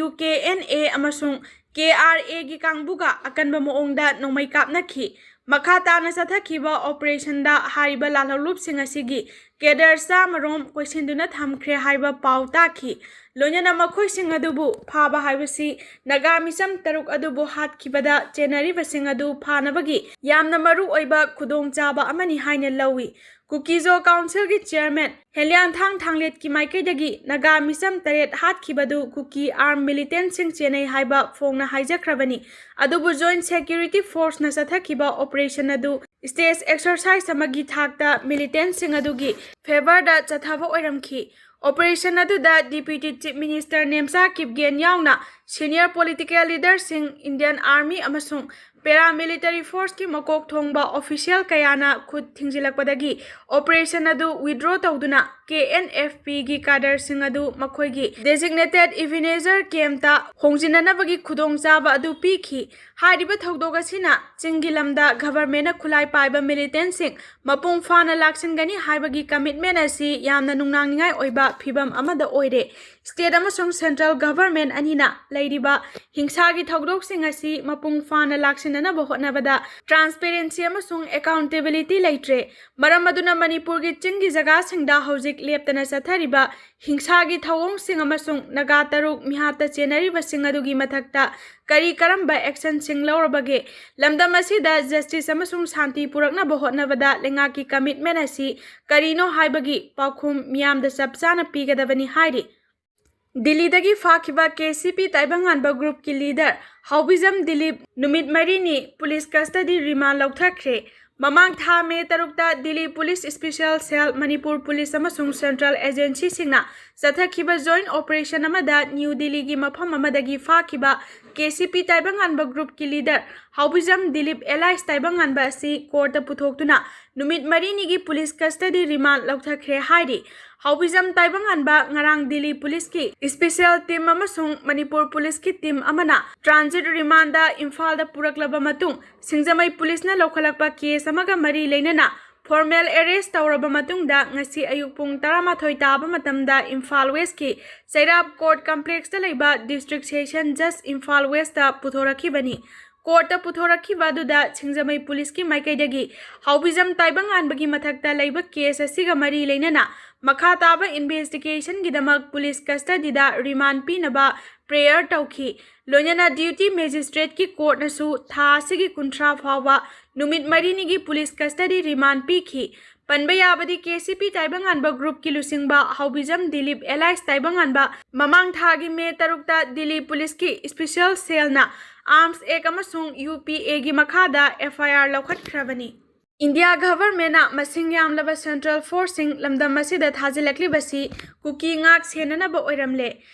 UKNA ꯑꯃꯁꯨꯡ KRAꯒꯤ ꯀꯥꯡꯕꯨꯒ ꯑꯀꯟꯕ ꯃꯑꯣꯡꯗ ꯅꯣꯡꯃꯩ ꯀꯥꯞꯅꯈꯤ꯫ ꯃꯈꯥ ꯇꯥꯅ ꯆꯠꯊꯈꯤꯕ operationꯗ ꯍꯥꯏꯔꯤꯕ ꯂꯥꯜꯍꯧꯂꯨꯞꯁꯤꯡ ꯑꯁꯤꯒꯤ cadre ꯆꯥꯃꯔꯣꯝ ꯀꯣꯏꯁꯤꯟꯗꯨꯅ ꯊꯝꯈ꯭ꯔꯦ ꯍꯥꯏꯕ ꯄꯥꯎ ꯇꯥꯈꯤ꯫ ꯂꯣꯏꯅꯅ ꯃꯈꯣꯏꯁꯤꯡ ꯑꯗꯨꯕꯨ ꯐꯥꯕ ꯍꯥꯏꯕꯁꯤ ꯅꯥꯒꯥ ꯃꯤꯆꯝ ꯇꯔꯨꯛ ꯑꯗꯨꯕꯨ ꯍꯥꯠꯈꯤꯕꯗ ꯆꯦꯟꯅꯔꯤꯕꯁꯤꯡ ꯑꯗꯨ ꯐꯥꯅꯕꯒꯤ ꯌꯥꯝꯅ ꯃꯔꯨ ꯑꯣꯏꯕ ꯈꯨꯗꯣꯡꯆꯥꯕ ꯑꯃꯅꯤ ꯍꯥꯏꯅ ꯂꯧꯏ꯫ ꯀꯨꯀꯤꯖꯣ councilꯒꯤ chairman ꯍꯦꯂꯤꯌꯥꯡꯊꯥꯡ ꯊꯥꯡꯂꯦꯠꯀꯤ ꯃꯥꯏꯀꯩꯗꯒꯤ ꯅꯥꯒꯥ ꯃꯤꯆꯝ ꯇꯔꯦꯠ ꯍꯥꯠꯈꯤꯕꯗꯨ ꯀꯨꯀꯤ armed militantꯁꯤꯡ ꯆꯦꯟꯅꯩ ꯍꯥꯏꯕ ꯐꯣꯡꯅ ꯍꯥꯏꯖꯈ꯭ꯔꯕꯅꯤ꯫ ꯑꯗꯨꯕꯨ joint security forceꯅ ꯆꯠꯊꯈꯤꯕ operation ꯑꯗꯨ stage exercise ꯑꯃꯒꯤ ꯊꯥꯛꯇ militantꯁꯤꯡ ꯑꯗꯨꯒꯤ favourꯗ ꯆꯠꯊꯕ ꯑꯣꯏꯔꯝꯈꯤ꯫ Operation ꯑꯗꯨꯗ Deputy Chief Minister Nemcha Kipgen ꯌꯥꯎꯅ senior political leaderꯁꯤꯡ, Indian Army ꯑꯃꯁꯨꯡ paramilitary forceꯀꯤ ꯃꯀꯣꯛ ꯊꯣꯡꯕ official ꯀꯌꯥꯅ ꯈꯨꯠ ꯊꯤꯡꯖꯤꯜꯂꯛꯄꯗꯒꯤ operation ꯑꯗꯨ withdraw ꯇꯧꯗꯨꯅ KNFPꯒꯤ cadreꯁꯤꯡ ꯑꯗꯨ ꯃꯈꯣꯏꯒꯤ designated Ebenezer campꯇ ꯍꯣꯡꯖꯤꯟꯅꯅꯕꯒꯤ ꯈꯨꯗꯣꯡꯆꯥꯕ ꯑꯗꯨ ꯄꯤꯈꯤ꯫ ꯍꯥꯏꯔꯤꯕ ꯊꯧꯗꯣꯛ ꯑꯁꯤꯅ ꯆꯤꯡꯒꯤ ꯂꯝꯗ governmentꯅ ꯈꯨꯠꯂꯥꯏ ꯄꯥꯏꯕ militantꯁꯤꯡ ꯃꯄꯨꯡ ꯐꯥꯅ ꯂꯥꯛꯁꯤꯟꯒꯅꯤ ꯍꯥꯏꯕꯒꯤ commitment ꯑꯁꯤ ꯌꯥꯝꯅ ꯅꯨꯡꯅꯥꯡꯅꯤꯡꯉꯥꯏ ꯑꯣꯏꯕ ꯐꯤꯚꯝ ꯑꯃꯗ ꯑꯣꯏꯔꯦ꯫ State ꯑꯃꯁꯨꯡ Central Government ꯑꯅꯤꯅ ꯂꯩꯔꯤꯕ ꯍꯤꯡꯁꯥꯒꯤ ꯊꯧꯗꯣꯛꯁꯤꯡ ꯑꯁꯤ ꯃꯄꯨꯡ ꯐꯥꯅ ꯂꯥꯛꯁꯤꯟꯅꯅꯕ ꯍꯣꯠꯅꯕꯗ transparency ꯑꯃꯁꯨꯡ accountability ꯂꯩꯇ꯭ꯔꯦ꯫ ꯃꯔꯝ ꯑꯗꯨꯅ ꯃꯅꯤꯄꯨꯔꯒꯤ ꯆꯤꯡꯒꯤ ꯖꯒꯥꯁꯤꯡꯗ ꯍꯧꯖꯤꯛ ꯂꯦꯞꯇꯅ ꯆꯠꯊꯔꯤꯕ ꯍꯤꯡꯁꯥꯒꯤ ꯊꯧꯑꯣꯡꯁꯤꯡ ꯑꯃꯁꯨꯡ ꯅꯥꯒꯥ ꯇꯔꯨꯛ ꯃꯤꯍꯥꯠꯇ ꯆꯦꯟꯅꯔꯤꯕꯁꯤꯡ ꯑꯗꯨꯒꯤ ꯃꯊꯛꯇ ꯀꯔꯤ ꯀꯔꯝꯕ actionꯁꯤꯡ ꯂꯧꯔꯕꯒꯦ? ꯂꯝꯗꯝ ꯑꯁꯤꯗ justice ꯑꯃꯁꯨꯡ ꯁꯥꯟꯇꯤ ꯄꯨꯔꯛꯅꯕ ꯍꯣꯠꯅꯕꯗ ꯂꯩꯉꯥꯛꯀꯤ commitment ꯑꯁꯤ ꯀꯔꯤꯅꯣ ꯍꯥꯏꯕꯒꯤ ꯄꯥꯎꯈꯨꯝ ꯃꯤꯌꯥꯝꯗ ꯆꯞ ꯆꯥꯅ ꯄꯤꯒꯗꯕꯅꯤ ꯍꯥꯏꯔꯤ꯫ ꯗꯤꯜꯂꯤꯗꯒꯤ ꯐꯥꯈꯤꯕ KCP ꯇꯥꯏꯕꯪꯉꯥꯟꯕ groupꯀꯤ leader ꯍꯥꯎꯕꯤꯖꯝ ꯗꯤꯂꯤꯞ ꯅꯨꯃꯤꯠ ꯃꯔꯤꯅꯤ police custody remand ꯂꯧꯊꯈ꯭ꯔꯦ꯫ ꯃꯃꯥꯡ ꯊꯥ May ꯇꯔꯨꯛꯇ Delhi police special cell, Manipur police ꯑꯃꯁꯨꯡ central agencyꯁꯤꯡꯅ ꯆꯠꯊꯈꯤꯕ joint operation ꯑꯃꯗ ꯅ꯭ꯌꯨ ꯗꯤꯜꯂꯤꯒꯤ ꯃꯐꯝ ꯑꯃꯗꯒꯤ ꯐꯥꯈꯤꯕ KCP ꯇꯥꯏꯕꯪꯉꯥꯟꯕ groupꯀꯤ leader ꯍꯥꯎꯕꯤꯖꯝ ꯗꯤꯂꯤꯞ alias ꯇꯥꯏꯕꯪꯉꯥꯟꯕ ꯑꯁꯤ courtꯇ ꯄꯨꯊꯣꯛꯇꯨꯅ ꯅꯨꯃꯤꯠ ꯃꯔꯤꯅꯤꯒꯤ police custody remand ꯂꯧꯊꯈ꯭ꯔꯦ ꯍꯥꯏꯔꯤ꯫ ꯍꯥꯎꯕꯤꯖꯝ ꯇꯥꯏꯕꯪꯉꯥꯟꯕ ꯉꯔꯥꯡ ꯗꯤꯜꯂꯤ policeꯀꯤ special team ꯑꯃꯁꯨꯡ ꯃꯅꯤꯄꯨꯔ policeꯀꯤ team ꯑꯃꯅ transit remandꯗ ꯏꯝꯐꯥꯜꯗ ꯄꯨꯔꯛꯂꯕ ꯃꯇꯨꯡ, ꯁꯤꯡꯖꯃꯩ policeꯅ ꯂꯧꯈꯠꯂꯛꯄ case ꯑꯃꯒ ꯃꯔꯤ ꯂꯩꯅꯅ formal arrest ꯇꯧꯔꯕ ꯃꯇꯨꯡꯗ ꯉꯁꯤ ꯑꯌꯨꯛ ꯄꯨꯡ ꯇꯔꯥꯃꯥꯊꯣꯏ ꯇꯥꯕ ꯃꯇꯝꯗ ꯏꯝꯐꯥꯜ Westꯀꯤ ꯆꯩꯔꯥꯞ court complexꯇ ꯂꯩꯕ District Session Judge ꯏꯝꯐꯥꯜ Westꯇ ꯄꯨꯊꯣꯔꯛꯈꯤꯕꯅꯤ꯫ Courtꯇ ꯄꯨꯊꯣꯔꯛꯈꯤꯕ ꯑꯗꯨꯗ ꯁꯤꯡꯖꯃꯩ policeꯀꯤ ꯃꯥꯏꯀꯩꯗꯒꯤ ꯍꯥꯎꯕꯤꯖꯝ ꯇꯥꯏꯕꯪꯉꯥꯟꯕꯒꯤ ꯃꯊꯛꯇ ꯂꯩꯕ case ꯑꯁꯤꯒ ꯃꯔꯤ ꯂꯩꯅꯅ ꯃꯈꯥ ꯇꯥꯕ investigationꯒꯤꯗꯃꯛ police custodyꯗ remand ꯄꯤꯅꯕ prayer ꯇꯧꯈꯤ꯫ ꯂꯣꯏꯅꯅ duty magistrateꯀꯤ courtꯅꯁꯨ ꯊꯥ ꯑꯁꯤꯒꯤ ꯀꯨꯟꯊ꯭ꯔꯥ ꯐꯥꯎꯕ ꯅꯨꯃꯤꯠ ꯃꯔꯤꯅꯤꯒꯤ police custody remand ꯄꯤꯈꯤ꯫ ꯄꯟꯕ ꯌꯥꯕꯗꯤ KCP ꯇꯥꯏꯕꯪꯉꯥꯟꯕ groupꯀꯤ ꯂꯨꯆꯤꯡꯕ ꯍꯥꯎꯕꯤꯖꯝ ꯗꯤꯂꯤꯞ alias ꯇꯥꯏꯕꯪꯉꯥꯟꯕ ꯃꯃꯥꯡ ꯊꯥꯒꯤ May ꯇꯔꯨꯛꯇ ꯗꯤꯜꯂꯤ policeꯀꯤ special cellꯅ Arms Act ꯑꯃꯁꯨꯡ UPAꯒꯤ ꯃꯈꯥꯗ FIR ꯂꯧꯈꯠꯈ꯭ꯔꯕꯅꯤ꯫ ꯏꯟꯗꯤꯌꯥ governmentꯅ ꯃꯁꯤꯡ ꯌꯥꯝꯂꯕ central forceꯁꯤꯡ ꯂꯝꯗꯝ ꯑꯁꯤꯗ ꯊꯥꯖꯤꯜꯂꯛꯂꯤꯕꯁꯤ ꯀꯨꯀꯤ ꯉꯥꯛ ꯁꯦꯟꯅꯅꯕ ꯑꯣꯏꯔꯝꯂꯦ꯫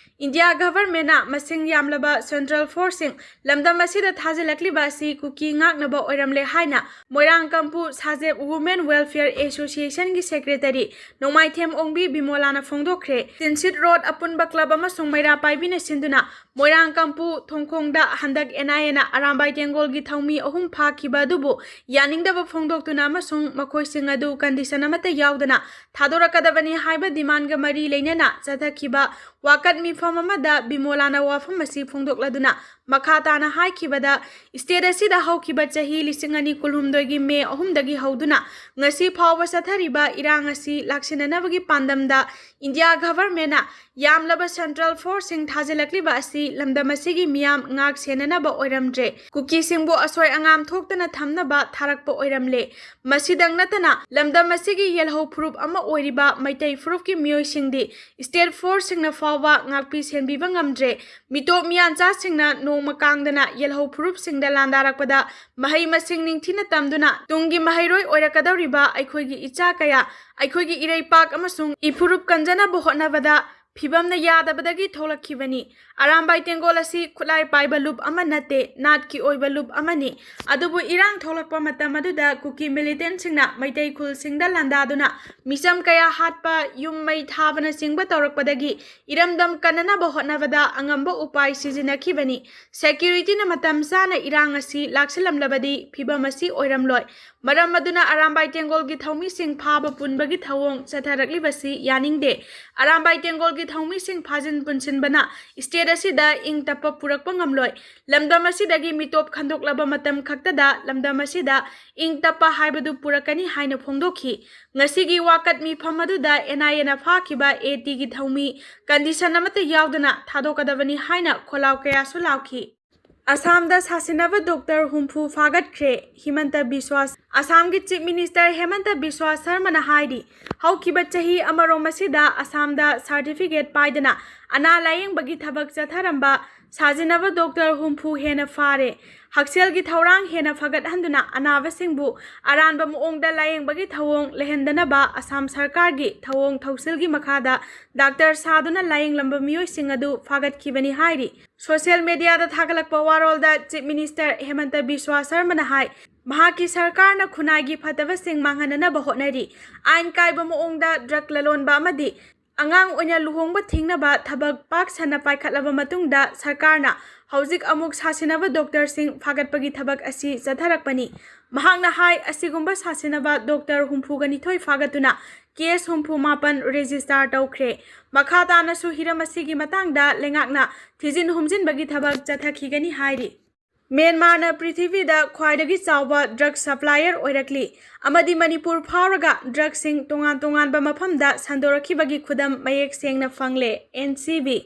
ꯏꯟꯗꯤꯌꯥ governmentꯅ ꯃꯁꯤꯡ ꯌꯥꯝꯂꯕ central forceꯁꯤꯡ ꯂꯝꯗꯝ ꯑꯁꯤꯗ ꯊꯥꯖꯤꯜꯂꯛꯂꯤꯕ ꯑꯁꯤ ꯀꯨꯀꯤ ꯉꯥꯛꯅꯕ ꯑꯣꯏꯔꯝꯂꯦ ꯍꯥꯏꯅ ꯃꯣꯏꯔꯥꯡ Kampu Sajeb Women Welfare Associationꯒꯤ secretary ꯅꯣꯡꯃꯥꯏꯊꯦꯝ ꯑꯣꯡꯕꯤ ꯕꯤꯃꯣꯂꯥꯅ ꯐꯣꯡꯗꯣꯛꯈ꯭ꯔꯦ꯫ ꯇꯤꯟꯁꯤꯠ ꯔꯣꯗ ꯑꯄꯨꯟꯕ club ꯑꯃꯁꯨꯡ ꯃꯩꯔꯥ ꯄꯥꯏꯕꯤꯅ ꯁꯤꯟꯗꯨꯅ ꯃꯣꯏꯔꯥꯡ ꯀꯝꯄꯨ ꯊꯣꯡꯈꯣꯡꯗ ꯍꯟꯗꯛ NIAꯅ ꯑꯔꯥꯝꯕꯥꯏ ꯇꯦꯡꯒꯣꯜꯒꯤ ꯊꯧꯃꯤ ꯑꯍꯨꯝ ꯐꯥꯈꯤꯕ ꯑꯗꯨꯕꯨ ꯌꯥꯅꯤꯡꯗꯕ ꯐꯣꯡꯗꯣꯛꯇꯨꯅ ꯑꯃꯁꯨꯡ ꯃꯈꯣꯏꯁꯤꯡ ꯑꯗꯨ condition ꯑꯃꯠꯇ ꯌꯥꯎꯗꯅ ꯊꯥꯗꯣꯔꯛꯀꯗꯕꯅꯤ ꯍꯥꯏꯕ demandꯒ ꯃꯔꯤ ꯂꯩꯅꯅ ꯆꯠꯊꯈꯤꯕ ꯋꯥꯀꯠ ꯃꯤꯐꯝ ꯑꯃꯗ ꯕꯤꯃꯣꯂꯥꯅ ꯋꯥꯐꯝ ꯑꯁꯤ ꯐꯣꯡꯗꯣꯛꯂꯗꯨꯅ ꯃꯈꯥ ꯇꯥꯅ ꯍꯥꯏꯈꯤꯕꯗ, state ꯑꯁꯤꯗ ꯍꯧꯈꯤꯕ ꯆꯍꯤ ꯂꯤꯁꯤꯡ ꯑꯅꯤ ꯀꯨꯟꯍꯨꯝꯗꯣꯏꯒꯤ May ꯑꯍꯨꯝꯗꯒꯤ ꯍꯧꯗꯨꯅ ꯉꯁꯤ ꯐꯥꯎꯕ ꯆꯠꯊꯔꯤꯕ ꯏꯔꯥꯡ ꯑꯁꯤ ꯂꯥꯛꯁꯤꯟꯅꯅꯕꯒꯤ ꯄꯥꯟꯗꯝꯗ India governmentꯅ ꯌꯥꯝꯂꯕ central forceꯁꯤꯡ ꯊꯥꯖꯤꯜꯂꯛꯂꯤꯕ ꯑꯁꯤ ꯂꯝꯗꯝ ꯑꯁꯤꯒꯤ ꯃꯤꯌꯥꯝ ꯉꯥꯛ ꯁꯦꯟꯅꯅꯕ ꯑꯣꯏꯔꯝꯗ꯭ꯔꯦ, ꯀꯨꯀꯤꯁꯤꯡꯕꯨ ꯑꯁꯣꯏ ꯑꯉꯥꯝ ꯊꯣꯛꯇꯅ ꯊꯝꯅꯕ ꯊꯥꯔꯛꯄ ꯑꯣꯏꯔꯝꯂꯦ꯫ ꯃꯁꯤꯗꯪ ꯅꯠꯇꯅ ꯂꯝꯗꯝ ꯑꯁꯤꯒꯤ ꯌꯦꯜꯍꯧ ꯐꯨꯔꯨꯞ ꯑꯃ ꯑꯣꯏꯔꯤꯕ ꯃꯩꯇꯩ ꯐꯨꯔꯨꯞꯀꯤ ꯃꯤꯑꯣꯏꯁꯤꯡꯗꯤ state forceꯁꯤꯡꯅ ꯐꯥꯎꯕ ꯉꯥꯛꯄꯤ ꯁꯦꯟꯕꯤꯕ ꯉꯝꯗ꯭ꯔꯦ꯫ ꯃꯤꯇꯣꯞ ꯃꯤꯌꯥꯟꯆꯥꯁꯤꯡꯅ ꯅꯣꯡꯃ ꯀꯥꯡꯗꯅ ꯌꯦꯜꯍꯧ ꯐꯨꯔꯨꯞꯁꯤꯡꯗ ꯂꯥꯟꯗꯥꯔꯛꯄꯗ ꯃꯍꯩ ꯃꯁꯤꯡ ꯅꯤꯡꯊꯤꯅ ꯇꯝꯗꯨꯅ ꯇꯨꯡꯒꯤ ꯃꯍꯩꯔꯣꯏ ꯑꯣꯏꯔꯛꯀꯗꯧꯔꯤꯕ ꯑꯩꯈꯣꯏꯒꯤ ꯏꯆꯥ ꯀꯌꯥ ꯑꯩꯈꯣꯏꯒꯤ ꯏꯔꯩꯄꯥꯛ ꯑꯃꯁꯨꯡ ꯏꯐꯨꯔꯨꯞ ꯀꯟꯖꯅꯕ ꯍꯣꯠꯅꯕꯗ ꯐꯤꯕꯝꯅ ꯌꯥꯗꯕꯗꯒꯤ ꯊꯣꯛꯂꯛꯈꯤꯕꯅꯤ꯫ ꯑꯔꯥꯝꯕꯥꯏ ꯇꯦꯡꯒꯣꯜ ꯑꯁꯤ ꯈꯨꯠꯂꯥꯏ ꯄꯥꯏꯕ ꯂꯨꯞ ꯑꯃ ꯅꯠꯇꯦ, ꯅꯥꯠꯀꯤ ꯑꯣꯏꯕ ꯂꯨꯞ ꯑꯃꯅꯤ꯫ ꯑꯗꯨꯕꯨ ꯏꯔꯥꯡ ꯊꯣꯛꯂꯛꯄ ꯃꯇꯝ ꯑꯗꯨꯗ ꯀꯨꯀꯤ militantꯁꯤꯡꯅ ꯃꯩꯇꯩ ꯈꯨꯜꯁꯤꯡꯗ ꯂꯥꯟꯗꯥꯗꯨꯅ ꯃꯤꯆꯝ ꯀꯌꯥ ꯍꯥꯠꯄ, ꯌꯨꯝ ꯃꯩ ꯊꯥꯕꯅꯆꯤꯡꯕ ꯇꯧꯔꯛꯄꯗꯒꯤ ꯏꯔꯝꯗꯝ ꯀꯟꯅꯅꯕ ꯍꯣꯠꯅꯕꯗ ꯑꯉꯝꯕ ꯎꯄꯥꯏ ꯁꯤꯖꯤꯟꯅꯈꯤꯕꯅꯤ꯫ Securityꯅ ꯃꯇꯝ ꯆꯥꯅ ꯏꯔꯥꯡ ꯑꯁꯤ ꯂꯥꯛꯁꯤꯜꯂꯝꯂꯕꯗꯤ ꯐꯤꯕꯝ ꯑꯁꯤ ꯑꯣꯏꯔꯝꯂꯣꯏ꯫ ꯃꯔꯝ ꯑꯗꯨꯅ ꯑꯔꯥꯝꯕꯥꯏ ꯇꯦꯡꯒꯣꯜꯒꯤ ꯊꯧꯃꯤꯁꯤꯡ ꯐꯥꯕ ꯄꯨꯟꯕꯒꯤ ꯊꯧꯑꯣꯡ ꯆꯠꯊꯔꯛꯂꯤꯕꯁꯤ ꯌꯥꯅꯤꯡꯗꯦ꯫ ꯑꯔꯥꯝꯕꯥꯏ ꯇꯦꯡꯒꯣꯜꯒꯤ ꯊꯧꯃꯤꯁꯤꯡ ꯐꯥꯖꯤꯟ ꯄꯨꯟꯁꯤꯟꯕꯅ state ꯑꯁꯤꯗ ꯏꯪ ꯇꯞꯄ ꯄꯨꯔꯛꯄ ꯉꯝꯂꯣꯏ꯫ ꯂꯝꯗꯝ ꯑꯁꯤꯗꯒꯤ ꯃꯤꯇꯣꯞ ꯈꯟꯗꯣꯛꯂꯕ ꯃꯇꯝ ꯈꯛꯇꯗ ꯂꯝꯗꯝ ꯑꯁꯤꯗ ꯏꯪ ꯇꯞꯄ ꯍꯥꯏꯕꯗꯨ ꯄꯨꯔꯛꯀꯅꯤ ꯍꯥꯏꯅ ꯐꯣꯡꯗꯣꯛꯈꯤ꯫ ꯉꯁꯤꯒꯤ ꯋꯥꯀꯠ ꯃꯤꯐꯝ ꯑꯗꯨꯗ NIAꯅ ꯐꯥꯈꯤꯕ ATꯒꯤ ꯊꯧꯃꯤ condition ꯑꯃꯠꯇ ꯌꯥꯎꯗꯅ ꯊꯥꯗꯣꯛꯀꯗꯕꯅꯤ ꯍꯥꯏꯅ ꯈꯣꯜꯂꯥꯎ ꯀꯌꯥꯁꯨ ꯂꯥꯎꯈꯤ꯫ ꯑꯁꯥꯝꯗ ꯁꯥꯁꯤꯟꯅꯕ doctor ꯍꯨꯝꯐꯨ ꯐꯥꯒꯠꯈ꯭ꯔꯦ꯫ ꯍꯤꯃꯟꯇ ꯕꯤꯁ꯭ꯋꯥꯁ꯫ ꯑꯁꯥꯝꯒꯤ Chief Minister ꯍꯦꯃꯟꯇ ꯕꯤꯁ꯭ꯋꯥ ꯁꯔꯃꯅ ꯍꯥꯏꯔꯤ, ꯍꯧꯈꯤꯕ ꯆꯍꯤ ꯑꯃꯔꯣꯝ ꯑꯁꯤꯗ ꯑꯁꯥꯝꯗ certificate ꯄꯥꯏꯗꯅ ꯑꯅꯥ ꯂꯥꯌꯦꯡꯕꯒꯤ ꯊꯕꯛ ꯆꯠꯊꯔꯝꯕ ꯁꯥꯖꯤꯟꯅꯕ doctor ꯍꯨꯝꯐꯨ ꯍꯦꯟꯅ ꯐꯥꯔꯦ꯫ ꯍꯛꯁꯦꯜꯒꯤ ꯊꯧꯔꯥꯡ ꯍꯦꯟꯅ ꯐꯒꯠꯍꯟꯗꯨꯅ ꯑꯅꯥꯕꯁꯤꯡꯕꯨ ꯑꯔꯥꯟꯕ ꯃꯑꯣꯡꯗ ꯂꯥꯌꯦꯡꯕꯒꯤ ꯊꯧꯑꯣꯡ ꯂꯩꯍꯟꯗꯅꯕ ꯑꯁꯥꯝ ꯁꯔꯀꯥꯔꯒꯤ ꯊꯧꯑꯣꯡ ꯊꯧꯁꯤꯜꯒꯤ ꯃꯈꯥꯗ doctor ꯁꯥꯗꯨꯅ ꯂꯥꯌꯦꯡꯂꯝꯕ ꯃꯤꯑꯣꯏꯁꯤꯡ ꯑꯗꯨ ꯐꯥꯒꯠꯈꯤꯕꯅꯤ ꯍꯥꯏꯔꯤ꯫ Social mediaꯗ ꯊꯥꯒꯠꯂꯛꯄ ꯋꯥꯔꯣꯜꯗ Chief Minister ꯍꯦꯃꯟꯇ ꯕꯤꯁ꯭ꯋꯥ ꯁꯔꯃꯅ ꯍꯥꯏ, ꯃꯍꯥꯛꯀꯤ ꯁꯔꯀꯥꯔꯅ ꯈꯨꯟꯅꯥꯏꯒꯤ ꯐꯠꯇꯕꯁꯤꯡ ꯃꯥꯡꯍꯟꯅꯅꯕ ꯍꯣꯠꯅꯔꯤ꯫ ꯑꯥꯏꯟ ꯀꯥꯏꯕ ꯃꯑꯣꯡꯗ drug ꯂꯂꯣꯟꯕ ꯑꯃꯗꯤ ꯑꯉꯥꯡ ꯑꯣꯏꯅ ꯂꯨꯍꯣꯡꯕ ꯊꯤꯡꯅꯕ ꯊꯕꯛ ꯄꯥꯛ ꯁꯟꯅ ꯄꯥꯏꯈꯠꯂꯕ ꯃꯇꯨꯡꯗ ꯁꯔꯀꯥꯔꯅ ꯍꯧꯖꯤꯛ ꯑꯃꯨꯛ ꯁꯥꯁꯤꯟꯅꯕ ꯗꯣꯛꯇꯔꯁꯤꯡ ꯐꯥꯒꯠꯄꯒꯤ ꯊꯕꯛ ꯑꯁꯤ ꯆꯠꯊꯔꯛꯄꯅꯤ꯫ ꯃꯍꯥꯛꯅ ꯍꯥꯏ, ꯑꯁꯤꯒꯨꯝꯕ ꯁꯥꯁꯤꯟꯅꯕ ꯗꯣꯛꯇꯔ ꯍꯨꯝꯐꯨꯒ ꯅꯤꯊꯣꯏ ꯐꯥꯒꯠꯇꯨꯅ ꯀꯦꯁ ꯍꯨꯝꯐꯨ ꯃꯥꯄꯟ ꯔꯦꯖꯤꯁꯇꯥꯔ ꯇꯧꯈ꯭ꯔꯦ꯫ ꯃꯈꯥ ꯇꯥꯅꯁꯨ ꯍꯤꯔꯝ ꯑꯁꯤꯒꯤ ꯃꯇꯥꯡꯗ ꯂꯩꯉꯥꯛꯅ ꯊꯤꯖꯤꯟ ꯍꯨꯝꯖꯤꯟꯕꯒꯤ ꯊꯕꯛ ꯆꯠꯊꯈꯤꯒꯅꯤ ꯍꯥꯏꯔꯤ꯫ ꯃ꯭ꯌꯥꯟꯃꯥꯔꯅ ꯄ꯭ꯔꯤꯊꯤꯕꯤꯗ ꯈ꯭ꯋꯥꯏꯗꯒꯤ ꯆꯥꯎꯕ ꯗ꯭ꯔꯒ ꯁꯄ꯭ꯂꯥꯏꯌꯔ ꯑꯣꯏꯔꯛꯂꯤ ꯑꯃꯗꯤ ꯃꯅꯤꯄꯨꯔ ꯐꯥꯎꯔꯒ ꯗ꯭ꯔꯒꯁꯤꯡ ꯇꯣꯉꯥꯟ ꯇꯣꯉꯥꯟꯕ ꯃꯐꯝꯗ ꯁꯟꯗꯣꯔꯛꯈꯤꯕꯒꯤ ꯈꯨꯗꯝ ꯃꯌꯦꯛ ꯁꯦꯡꯅ ꯐꯪꯂꯦ꯫ N C B.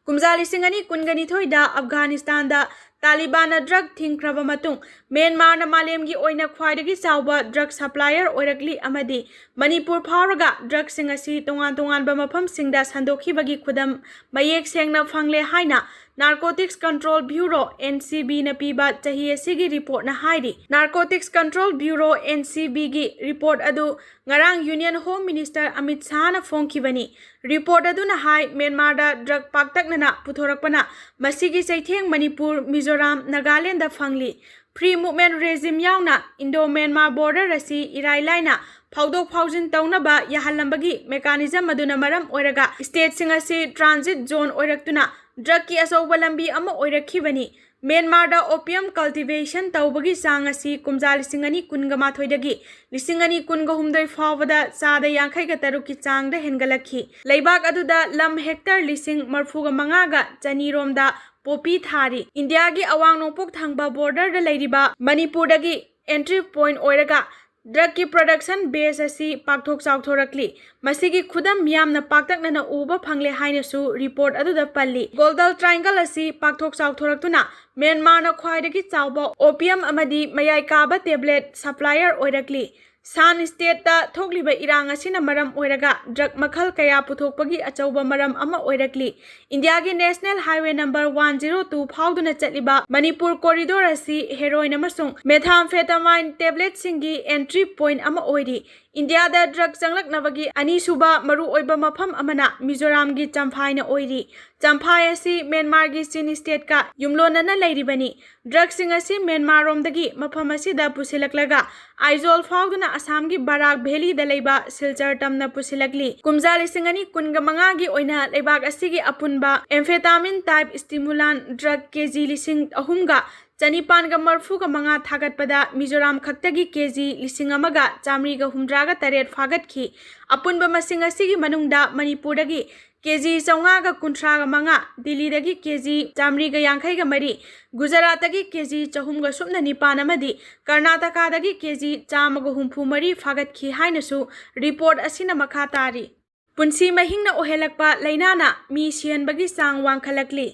ꯀꯨꯝꯖꯥ ꯂꯤꯁꯤꯡ ꯑꯅꯤ ꯀꯨꯟꯒ ꯅꯤꯊꯣꯏꯗ ꯑꯐꯒꯥꯅꯤꯁꯇꯥꯟꯗ ꯇꯥꯂꯤꯕꯥꯟꯅ ꯗ꯭ꯔꯒ ꯊꯤꯡꯈ꯭ꯔꯕ ꯃꯇꯨꯡ, ꯃ꯭ꯌꯥꯟꯃꯥꯔꯅ ꯃꯥꯂꯦꯝꯒꯤ ꯑꯣꯏꯅ ꯈ꯭ꯋꯥꯏꯗꯒꯤ ꯆꯥꯎꯕ ꯗ꯭ꯔꯒ ꯁꯄ꯭ꯂꯥꯏꯌꯔ ꯑꯣꯏꯔꯛꯂꯤ ꯑꯃꯗꯤ ꯃꯅꯤꯄꯨꯔ ꯐꯥꯎꯔꯒ ꯗ꯭ꯔꯒꯁꯤꯡ ꯑꯁꯤ ꯇꯣꯉꯥꯟ ꯇꯣꯉꯥꯟꯕ ꯃꯐꯝꯁꯤꯡꯗ ꯁꯟꯗꯣꯛꯈꯤꯕꯒꯤ ꯈꯨꯗꯝ ꯃꯌꯦꯛ ꯁꯦꯡꯅ ꯐꯪꯂꯦ ꯍꯥꯏꯅ Narcotics Control Bureau, N C B, ꯅ ꯄꯤꯕ ꯆꯍꯤ ꯑꯁꯤꯒꯤ ꯔꯤꯄꯣꯔꯠꯅ ꯍꯥꯏꯔꯤ꯫ Narcotics Control Bureau, N C B, ꯒꯤ ꯔꯤꯄꯣꯔꯠ ꯑꯗꯨ ꯉꯔꯥꯡ ꯌꯨꯅꯤꯌꯟ ꯍꯣꯝ ꯃꯤꯅꯤꯁꯇꯔ ꯑꯃꯤꯠ ꯁꯥꯍꯅ ꯐꯣꯡꯈꯤꯕꯅꯤ꯫ ꯔꯤꯄꯣꯔꯠ ꯑꯗꯨꯅ ꯍꯥꯏ, ꯃ꯭ꯌꯥꯟꯃꯥꯔꯗ ꯗ꯭ꯔꯒ ꯄꯥꯛꯇꯛꯅꯅ ꯄꯨꯊꯣꯔꯛꯄꯅ ꯃꯁꯤꯒꯤ ꯆꯩꯊꯦꯡ ꯃꯅꯤꯄꯨꯔ, ꯃꯤꯖꯣꯔꯥꯝ, ꯅꯥꯒꯥꯂꯦꯟꯗ ꯐꯪꯂꯤ꯫ Free Movement Regime ꯌꯥꯎꯅ ꯏꯟꯗꯣ ꯃ꯭ꯌꯥꯟꯃꯥꯔ ꯕꯣꯔꯗꯔ ꯑꯁꯤ ꯏꯔꯥꯏ ꯂꯥꯏꯅ ꯐꯥꯎꯗꯣꯛ ꯐꯥꯎꯖꯤꯟ ꯇꯧꯅꯕ ꯌꯥꯍꯜꯂꯝꯕꯒꯤ ꯃꯦꯀꯥꯅꯤꯖꯝ ꯑꯗꯨꯅ ꯃꯔꯝ ꯑꯣꯏꯔꯒ ꯁ꯭ꯇꯦꯠꯁꯤꯡ ꯑꯁꯤ ꯇ꯭ꯔꯥꯟꯖꯤꯠ ꯖꯣꯟ ꯑꯣꯏꯔꯛꯇꯨꯅ ꯗ꯭ꯔꯒꯀꯤ ꯑꯆꯧꯕ ꯂꯝꯕꯤ ꯑꯃ ꯑꯣꯏꯔꯛꯈꯤꯕꯅꯤ꯫ ꯃ꯭ꯌꯥꯟꯃꯥꯔꯗ opium cultivation ꯇꯧꯕꯒꯤ ꯆꯥꯡ ꯑꯁꯤ ꯀꯨꯝꯖꯥ ꯂꯤꯁꯤꯡ ꯑꯅꯤ ꯀꯨꯟꯒ ꯃꯥꯊꯣꯏꯗꯒꯤ ꯂꯤꯁꯤꯡ ꯑꯅꯤ ꯀꯨꯟꯒ ꯍꯨꯝꯗꯣꯏ ꯐꯥꯎꯕꯗ ꯆꯥꯗ ꯌꯥꯡꯈꯩꯒ ꯇꯔꯨꯛꯀꯤ ꯆꯥꯡꯗ ꯍꯦꯟꯒꯠꯂꯛꯈꯤ꯫ ꯂꯩꯕꯥꯛ ꯑꯗꯨꯗ ꯂꯝ ꯍꯦꯛꯇꯔ ꯂꯤꯁꯤꯡ ꯃꯔꯤꯐꯨꯒ ꯃꯉꯥꯒ ꯆꯅꯤ ꯔꯣꯝꯗ ꯄꯣꯄꯤ ꯊꯥꯔꯤ꯫ ꯏꯟꯗꯤꯌꯥꯒꯤ ꯑꯋꯥꯡ ꯅꯣꯡꯄꯣꯛ ꯊꯪꯕ ꯕꯣꯔꯗꯔꯗ ꯂꯩꯔꯤꯕ ꯃꯅꯤꯄꯨꯔꯗꯒꯤ entry point ꯑꯣꯏꯔꯒ ꯗ꯭ꯔꯒꯀꯤ production base ꯑꯁꯤ ꯄꯥꯛꯊꯣꯛ ꯆꯥꯎꯊꯣꯔꯛꯂꯤ꯫ ꯃꯁꯤꯒꯤ ꯈꯨꯗꯝ ꯌꯥꯝꯅ ꯄꯥꯛꯇꯛꯅꯅ ꯎꯕ ꯐꯪꯂꯦ ꯍꯥꯏꯅꯁꯨ ꯔꯤꯄꯣꯔꯠ ꯑꯗꯨꯗ ꯄꯜꯂꯤ꯫ Golden Triangle ꯑꯁꯤ ꯄꯥꯛꯊꯣꯛ ꯆꯥꯎꯊꯣꯔꯛꯇꯨꯅ ꯃ꯭ꯌꯥꯟꯃꯥꯔꯅ ꯈ꯭ꯋꯥꯏꯗꯒꯤ ꯆꯥꯎꯕ opium ꯑꯃꯗꯤ ꯃꯌꯥꯏ ꯀꯥꯕ ꯇꯦꯕ꯭ꯂꯦꯠ ꯁꯄ꯭ꯂꯥꯏꯌꯔ ꯑꯣꯏꯔꯛꯂꯤ꯫ ꯁꯥꯟ ꯁ꯭ꯇꯦꯠꯇ ꯊꯣꯛꯂꯤꯕ ꯏꯔꯥꯡ ꯑꯁꯤꯅ ꯃꯔꯝ ꯑꯣꯏꯔꯒ ꯗ꯭ꯔꯒ ꯃꯈꯜ ꯀꯌꯥ ꯄꯨꯊꯣꯛꯄꯒꯤ ꯑꯆꯧꯕ ꯃꯔꯝ ꯑꯃ ꯑꯣꯏꯔꯛꯂꯤ꯫ ꯏꯟꯗꯤꯌꯥꯒꯤ National Highway number one zero two ꯐꯥꯎꯗꯨꯅ ꯆꯠꯂꯤꯕ ꯃꯅꯤꯄꯨꯔ corridor ꯑꯁꯤ heroin ꯑꯃꯁꯨꯡ methamphetamine ꯇꯦꯕ꯭ꯂꯦꯠꯁꯤꯡꯒꯤ entry point ꯑꯃ ꯑꯣꯏꯔꯤ꯫ ꯏꯟꯗꯤꯌꯥꯗ ꯗ꯭ꯔꯒ ꯆꯪꯂꯛꯅꯕꯒꯤ ꯑꯅꯤꯁꯨꯕ ꯃꯔꯨꯑꯣꯏꯕ ꯃꯐꯝ ꯑꯃꯅ ꯃꯤꯖꯣꯔꯥꯝꯒꯤ ꯆꯝꯐꯥꯏꯅ ꯑꯣꯏꯔꯤ꯫ ꯆꯝꯐꯥꯏ ꯑꯁꯤ ꯃ꯭ꯌꯥꯟꯃꯥꯔꯒꯤ ꯆꯤꯟ ꯁ꯭ꯇꯦꯠꯀ ꯌꯨꯝꯂꯣꯟꯅꯅ ꯂꯩꯔꯤꯕꯅꯤ꯫ ꯗ꯭ꯔꯒꯁꯤꯡ ꯑꯁꯤ ꯃ꯭ꯌꯥꯟꯃꯥꯔꯔꯣꯝꯗꯒꯤ ꯃꯐꯝ ꯑꯁꯤꯗ ꯄꯨꯁꯤꯜꯂꯛꯂꯒ ꯑꯥꯏꯖꯣꯜ ꯐꯥꯎꯗꯨꯅ ꯑꯁꯥꯝꯒꯤ ꯕꯔꯥꯛ ꯚꯦꯂꯤꯗ ꯂꯩꯕ ꯁꯤꯜꯆꯔ ꯇꯝꯅ ꯄꯨꯁꯤꯜꯂꯛꯂꯤ꯫ ꯀꯨꯝꯖꯥ ꯂꯤꯁꯤꯡ ꯑꯅꯤ ꯀꯨꯟꯒ ꯃꯉꯥꯒꯤ ꯑꯣꯏꯅ ꯂꯩꯕꯥꯛ ꯑꯁꯤꯒꯤ ꯑꯄꯨꯟꯕ amphetamine type stimulant drug ꯀꯦ ꯖꯤ ꯂꯤꯁꯤꯡ ꯑꯍꯨꯝꯒ ꯆꯅꯤꯄꯥꯟꯒ ꯃꯔꯐꯨꯒ ꯃꯉꯥ ꯊꯥꯒꯠꯄꯗ ꯃꯤꯖꯣꯔꯥꯝ ꯈꯛꯇꯒꯤ ꯀꯦ ꯖꯤ ꯂꯤꯁꯤꯡ ꯑꯃꯒ ꯆꯥꯃꯔꯤꯒ ꯍꯨꯝꯗ꯭ꯔꯥꯒ ꯇꯔꯦꯠ ꯐꯥꯒꯠꯈꯤ꯫ ꯑꯄꯨꯟꯕ ꯃꯁꯤꯡ ꯑꯁꯤꯒꯤ ꯃꯅꯨꯡꯗ ꯃꯅꯤꯄꯨꯔꯗꯒꯤ ꯀꯦ ꯖꯤ ꯆꯥꯝꯃꯉꯥꯒ ꯀꯨꯟꯊ꯭ꯔꯥꯒ ꯃꯉꯥ, ꯗꯤꯜꯂꯤꯗꯒꯤ ꯀꯦ ꯖꯤ ꯆꯥꯃꯔꯤꯒ ꯌꯥꯡꯈꯩꯒ ꯃꯔꯤ, ꯒꯨꯖꯔꯥꯠꯇꯒꯤ ꯀꯦ ꯖꯤ ꯆꯍꯨꯝꯒ ꯁꯨꯞꯅ ꯅꯤꯄꯥꯟ ꯑꯃꯗꯤ ꯀꯔꯅꯥꯇꯀꯥꯗꯒꯤ ꯀꯦ ꯖꯤ ꯆꯥꯝꯃꯒ ꯍꯨꯝꯐꯨ ꯃꯔꯤ ꯐꯥꯒꯠꯈꯤ ꯍꯥꯏꯅꯁꯨ ꯔꯤꯄꯣꯔꯠ ꯑꯁꯤꯅ ꯃꯈꯥ ꯇꯥꯔꯤ꯫ ꯄꯨꯟꯁꯤ ꯃꯍꯤꯡꯅ ꯑꯣꯏꯍꯜꯂꯛꯄ ꯂꯥꯏꯅꯥꯅ ꯃꯤ ꯁꯤꯍꯟꯕꯒꯤ ꯆꯥꯡ ꯋꯥꯡꯈꯠꯂꯛꯂꯤ꯫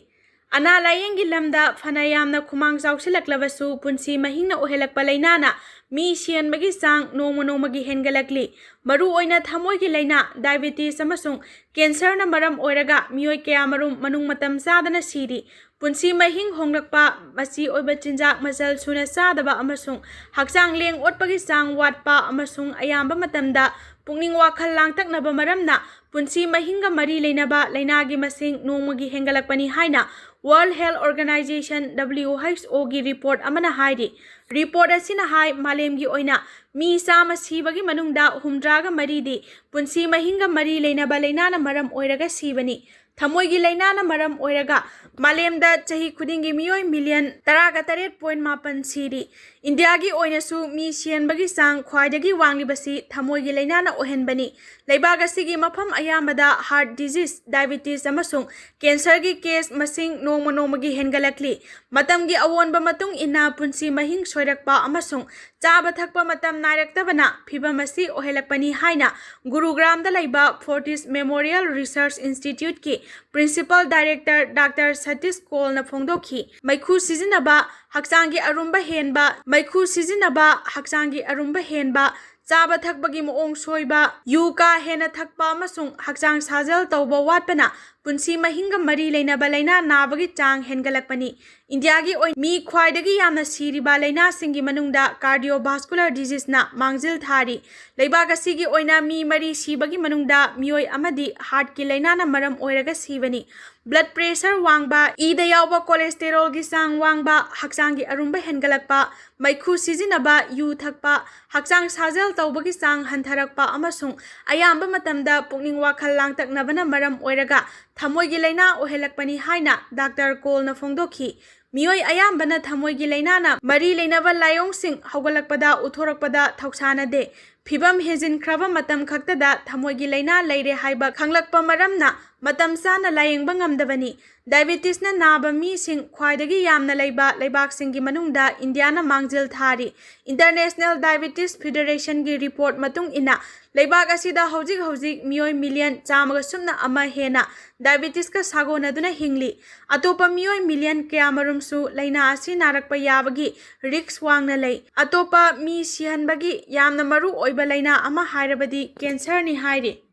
ꯑꯅꯥ ꯂꯥꯏꯌꯦꯡꯒꯤ ꯂꯝꯗ ꯐꯅ ꯌꯥꯝꯅ ꯈꯨꯃꯥꯡ ꯆꯥꯎꯁꯤꯜꯂꯛꯂꯕꯁꯨ, ꯄꯨꯟꯁꯤ ꯃꯍꯤꯡꯅ ꯑꯣꯏꯍꯜꯂꯛꯄ ꯂꯥꯏꯅꯥꯅ ꯃꯤ ꯁꯤꯍꯟꯕꯒꯤ ꯆꯥꯡ ꯅꯣꯡꯃ ꯅꯣꯡꯃꯒꯤ ꯍꯦꯟꯒꯠꯂꯛꯂꯤ꯫ ꯃꯔꯨꯑꯣꯏꯅ ꯊꯃꯣꯏꯒꯤ ꯂꯥꯏꯅꯥ, ꯗꯥꯏꯕꯦꯇꯤꯁ ꯑꯃꯁꯨꯡ ꯀꯦꯟꯁꯔꯅ ꯃꯔꯝ ꯑꯣꯏꯔꯒ ꯃꯤꯑꯣꯏ ꯀꯌꯥꯃꯔꯨꯝ ꯃꯅꯨꯡ ꯃꯇꯝ ꯆꯥꯗꯅ ꯁꯤꯔꯤ꯫ ꯄꯨꯟꯁꯤ ꯃꯍꯤꯡ ꯍꯣꯡꯂꯛꯄ, ꯃꯆꯤ ꯑꯣꯏꯕ ꯆꯤꯟꯖꯥꯛ ꯃꯆꯜ ꯁꯨꯅ ꯆꯥꯗꯕ ꯑꯃꯁꯨꯡ ꯍꯛꯆꯥꯡ ꯂꯦꯡ ꯑꯣꯠꯄꯒꯤ ꯆꯥꯡ ꯋꯥꯠꯄ ꯑꯃꯁꯨꯡ ꯑꯌꯥꯝꯕ ꯃꯇꯝꯗ ꯄꯨꯛꯅꯤꯡ ꯋꯥꯈꯜ ꯂꯥꯡꯇꯛꯅꯕ ꯃꯔꯝꯅ ꯄꯨꯟꯁꯤ ꯃꯍꯤꯡꯒ ꯃꯔꯤ ꯂꯩꯅꯕ ꯂꯥꯏꯅꯥꯒꯤ ꯃꯁꯤꯡ ꯅꯣꯡꯃꯒꯤ ꯍꯦꯟꯒꯠꯂꯛꯄꯅꯤ ꯍꯥꯏꯅ World Health Organization, W H O ꯒꯤ ꯔꯤꯄꯣꯔꯠ ꯑꯃꯅ ꯍꯥꯏꯔꯤ꯫ ꯔꯤꯄꯣꯔꯠ ꯑꯁꯤꯅ ꯍꯥꯏ, ꯃꯥꯂꯦꯝꯒꯤ ꯑꯣꯏꯅ ꯃꯤ ꯆꯥꯝꯃ ꯁꯤꯕꯒꯤ ꯃꯅꯨꯡꯗ ꯍꯨꯝꯗ꯭ꯔꯥꯒ ꯃꯔꯤꯗꯤ ꯄꯨꯟꯁꯤ ꯃꯍꯤꯡꯒ ꯃꯔꯤ ꯂꯩꯅꯕ ꯂꯥꯏꯅꯥꯅ ꯃꯔꯝ ꯑꯣꯏꯔꯒ ꯁꯤꯕꯅꯤ꯫ ꯊꯃꯣꯏꯒꯤ ꯂꯥꯏꯅꯥꯅ ꯃꯔꯝ ꯑꯣꯏꯔꯒ ꯃꯥꯂꯦꯝꯗ ꯆꯍꯤ ꯈꯨꯗꯤꯡꯒꯤ ꯃꯤꯑꯣꯏ ꯃꯤꯂꯤꯌꯟ ꯇꯔꯥꯒ ꯇꯔꯦꯠ ꯄꯣꯏꯟ ꯃꯥꯄꯟ ꯁꯤꯔꯤ꯫ ꯏꯟꯗꯤꯌꯥꯒꯤ ꯑꯣꯏꯅꯁꯨ ꯃꯤ ꯁꯤꯍꯟꯕꯒꯤ ꯆꯥꯡ ꯈ꯭ꯋꯥꯏꯗꯒꯤ ꯋꯥꯡꯂꯤꯕꯁꯤ ꯊꯃꯣꯏꯒꯤ ꯂꯥꯏꯅꯥꯅ ꯑꯣꯏꯍꯟꯕꯅꯤ꯫ ꯂꯩꯕꯥꯛ ꯑꯁꯤꯒꯤ ꯃꯐꯝ ꯑꯌꯥꯝꯕꯗ heart disease, diabetes ꯑꯃꯁꯨꯡ ꯀꯦꯟꯁꯔꯒꯤ ꯀꯦꯁ ꯃꯁꯤꯡ ꯅꯣꯡꯃ ꯅꯣꯡꯃꯒꯤ ꯍꯦꯟꯒꯠꯂꯛꯂꯤ꯫ ꯃꯇꯝꯒꯤ ꯑꯑꯣꯟꯕ ꯃꯇꯨꯡ ꯏꯟꯅ ꯄꯨꯟꯁꯤ ꯃꯍꯤꯡ ꯁꯣꯏꯔꯛꯄ ꯑꯃꯁꯨꯡ ꯆꯥꯕ ꯊꯛꯄ ꯃꯇꯝ ꯅꯥꯏꯔꯛꯇꯕꯅ ꯐꯤꯚꯝ ꯑꯁꯤ ꯑꯣꯏꯍꯜꯂꯛꯄꯅꯤ ꯍꯥꯏꯅ ꯒꯨꯔꯨꯒ꯭ꯔꯥꯝꯗ ꯂꯩꯕ Fortis Memorial Research Institute ꯀꯤ Principal Director Doctor ꯁꯇꯤꯁ ꯀꯣꯜꯅ ꯐꯣꯡꯗꯣꯛꯈꯤ꯫ ꯃꯩꯈꯨ ꯁꯤꯖꯤꯟꯅꯕ, ꯍꯛꯆꯥꯡꯒꯤ ꯑꯔꯨꯝꯕ ꯍꯦꯟꯕ, ꯃꯩꯈꯨ ꯁꯤꯖꯤꯟꯅꯕ, ꯍꯛꯆꯥꯡꯒꯤ ꯑꯔꯨꯝꯕ ꯍꯦꯟꯕ, ꯆꯥꯕ ꯊꯛꯄꯒꯤ ꯃꯑꯣꯡ ꯁꯣꯏꯕ, ꯌꯨ ꯀꯥ ꯍꯦꯟꯅ ꯊꯛꯄ ꯑꯃꯁꯨꯡ ꯍꯛꯆꯥꯡ ꯁꯥꯖꯦꯜ ꯇꯧꯕ ꯋꯥꯠꯄꯅ ꯄꯨꯟꯁꯤ ꯃꯍꯤꯡꯒ ꯃꯔꯤ ꯂꯩꯅꯕ ꯂꯥꯏꯅꯥ ꯅꯥꯕꯒꯤ ꯆꯥꯡ ꯍꯦꯟꯒꯠꯂꯛꯄꯅꯤ꯫ ꯏꯟꯗꯤꯌꯥꯒꯤ ꯑꯣꯏꯅ ꯃꯤ ꯈ꯭ꯋꯥꯏꯗꯒꯤ ꯌꯥꯝꯅ ꯁꯤꯔꯤꯕ ꯂꯥꯏꯅꯥꯁꯤꯡꯒꯤ ꯃꯅꯨꯡꯗ cardiovascular diseaseꯅ ꯃꯥꯡꯖꯤꯜ ꯊꯥꯔꯤ꯫ ꯂꯩꯕꯥꯛ ꯑꯁꯤꯒꯤ ꯑꯣꯏꯅ ꯃꯤ ꯃꯔꯤ ꯁꯤꯕꯒꯤ ꯃꯅꯨꯡꯗ ꯃꯤꯑꯣꯏ ꯑꯃꯗꯤ heartꯀꯤ ꯂꯥꯏꯅꯥꯅ ꯃꯔꯝ ꯑꯣꯏꯔꯒ ꯁꯤꯕꯅꯤ꯫ Blood pressure ꯋꯥꯡꯕ, ꯏꯗ ꯌꯥꯎꯕ cholesterolꯒꯤ ꯆꯥꯡ ꯋꯥꯡꯕ, ꯍꯛꯆꯥꯡꯒꯤ ꯑꯔꯨꯝꯕ ꯍꯦꯟꯒꯠꯂꯛꯄ, ꯃꯩꯈꯨ ꯁꯤꯖꯤꯟꯅꯕ, ꯌꯨ ꯊꯛꯄ, ꯍꯛꯆꯥꯡ ꯁꯥꯖꯦꯜ ꯇꯧꯕꯒꯤ ꯆꯥꯡ ꯍꯟꯊꯔꯛꯄ ꯑꯃꯁꯨꯡ ꯑꯌꯥꯝꯕ ꯃꯇꯝꯗ ꯄꯨꯛꯅꯤꯡ ꯋꯥꯈꯜ ꯂꯥꯡꯇꯛꯅꯕꯅ ꯃꯔꯝ ꯑꯣꯏꯔꯒ ꯊꯃꯣꯏꯒꯤ ꯂꯥꯏꯅꯥ ꯑꯣꯏꯍꯜꯂꯛꯄꯅꯤ ꯍꯥꯏꯅ ꯗꯥꯛꯇꯔ ꯀꯣꯜꯅ ꯐꯣꯡꯗꯣꯛꯈꯤ꯫ ꯃꯤꯑꯣꯏ ꯑꯌꯥꯝꯕꯅ ꯊꯃꯣꯏꯒꯤ ꯂꯥꯏꯅꯥꯅ ꯃꯔꯤ ꯂꯩꯅꯕ ꯂꯥꯏꯑꯣꯡꯁꯤꯡ ꯍꯧꯒꯠꯂꯛꯄꯗ ꯎꯠꯊꯣꯔꯛꯄꯗ ꯊꯧꯁꯥꯅꯗꯦ꯫ ꯐꯤꯚꯝ ꯍꯦꯟꯖꯤꯟꯈ꯭ꯔꯕ ꯃꯇꯝ ꯈꯛꯇꯗ ꯊꯃꯣꯏꯒꯤ ꯂꯥꯏꯅꯥ ꯂꯩꯔꯦ ꯍꯥꯏꯕ ꯈꯪꯂꯛꯄ ꯃꯔꯝꯅ ꯃꯇꯝ ꯆꯥꯅ ꯂꯥꯌꯦꯡꯕ ꯉꯝꯗꯕꯅꯤ꯫ Diabetesꯅ ꯅꯥꯕ ꯃꯤꯁꯤꯡ ꯈ꯭ꯋꯥꯏꯗꯒꯤ ꯌꯥꯝꯅ ꯂꯩꯕ ꯂꯩꯕꯥꯛꯁꯤꯡꯒꯤ ꯃꯅꯨꯡꯗ ꯏꯟꯗꯤꯌꯥꯅ ꯃꯥꯡꯖꯤꯜ ꯊꯥꯔꯤ꯫ International Diabetes Federationꯒꯤ report ꯃꯇꯨꯡ ꯏꯟꯅ, ꯂꯩꯕꯥꯛ ꯑꯁꯤꯗ ꯍꯧꯖꯤꯛ ꯍꯧꯖꯤꯛ ꯃꯤꯑꯣꯏ ꯃꯤꯂꯤꯌꯟ ꯆꯥꯝꯃꯒ ꯁꯨꯞꯅ ꯑꯃ ꯍꯦꯟꯅ diabetesꯀ ꯁꯥꯒꯣꯟꯅꯗꯨꯅ ꯍꯤꯡꯂꯤ꯫ ꯑꯇꯣꯞꯄ ꯃꯤꯑꯣꯏ ꯃꯤꯂꯤꯌꯟ ꯀꯌꯥꯃꯔꯨꯝꯁꯨ ꯂꯥꯏꯅꯥ ꯑꯁꯤ ꯅꯥꯔꯛꯄ ꯌꯥꯕꯒꯤ risk ꯋꯥꯡꯅ ꯂꯩ꯫ ꯑꯇꯣꯞꯄ ꯃꯤ ꯁꯤꯍꯟꯕꯒꯤ ꯌꯥꯝꯅ ꯃꯔꯨ ꯑꯣꯏꯕ ꯂꯥꯏꯅꯥ ꯑꯃ ꯍꯥꯏꯔꯕꯗꯤ cancerꯅꯤ ꯍꯥꯏꯔꯤ꯫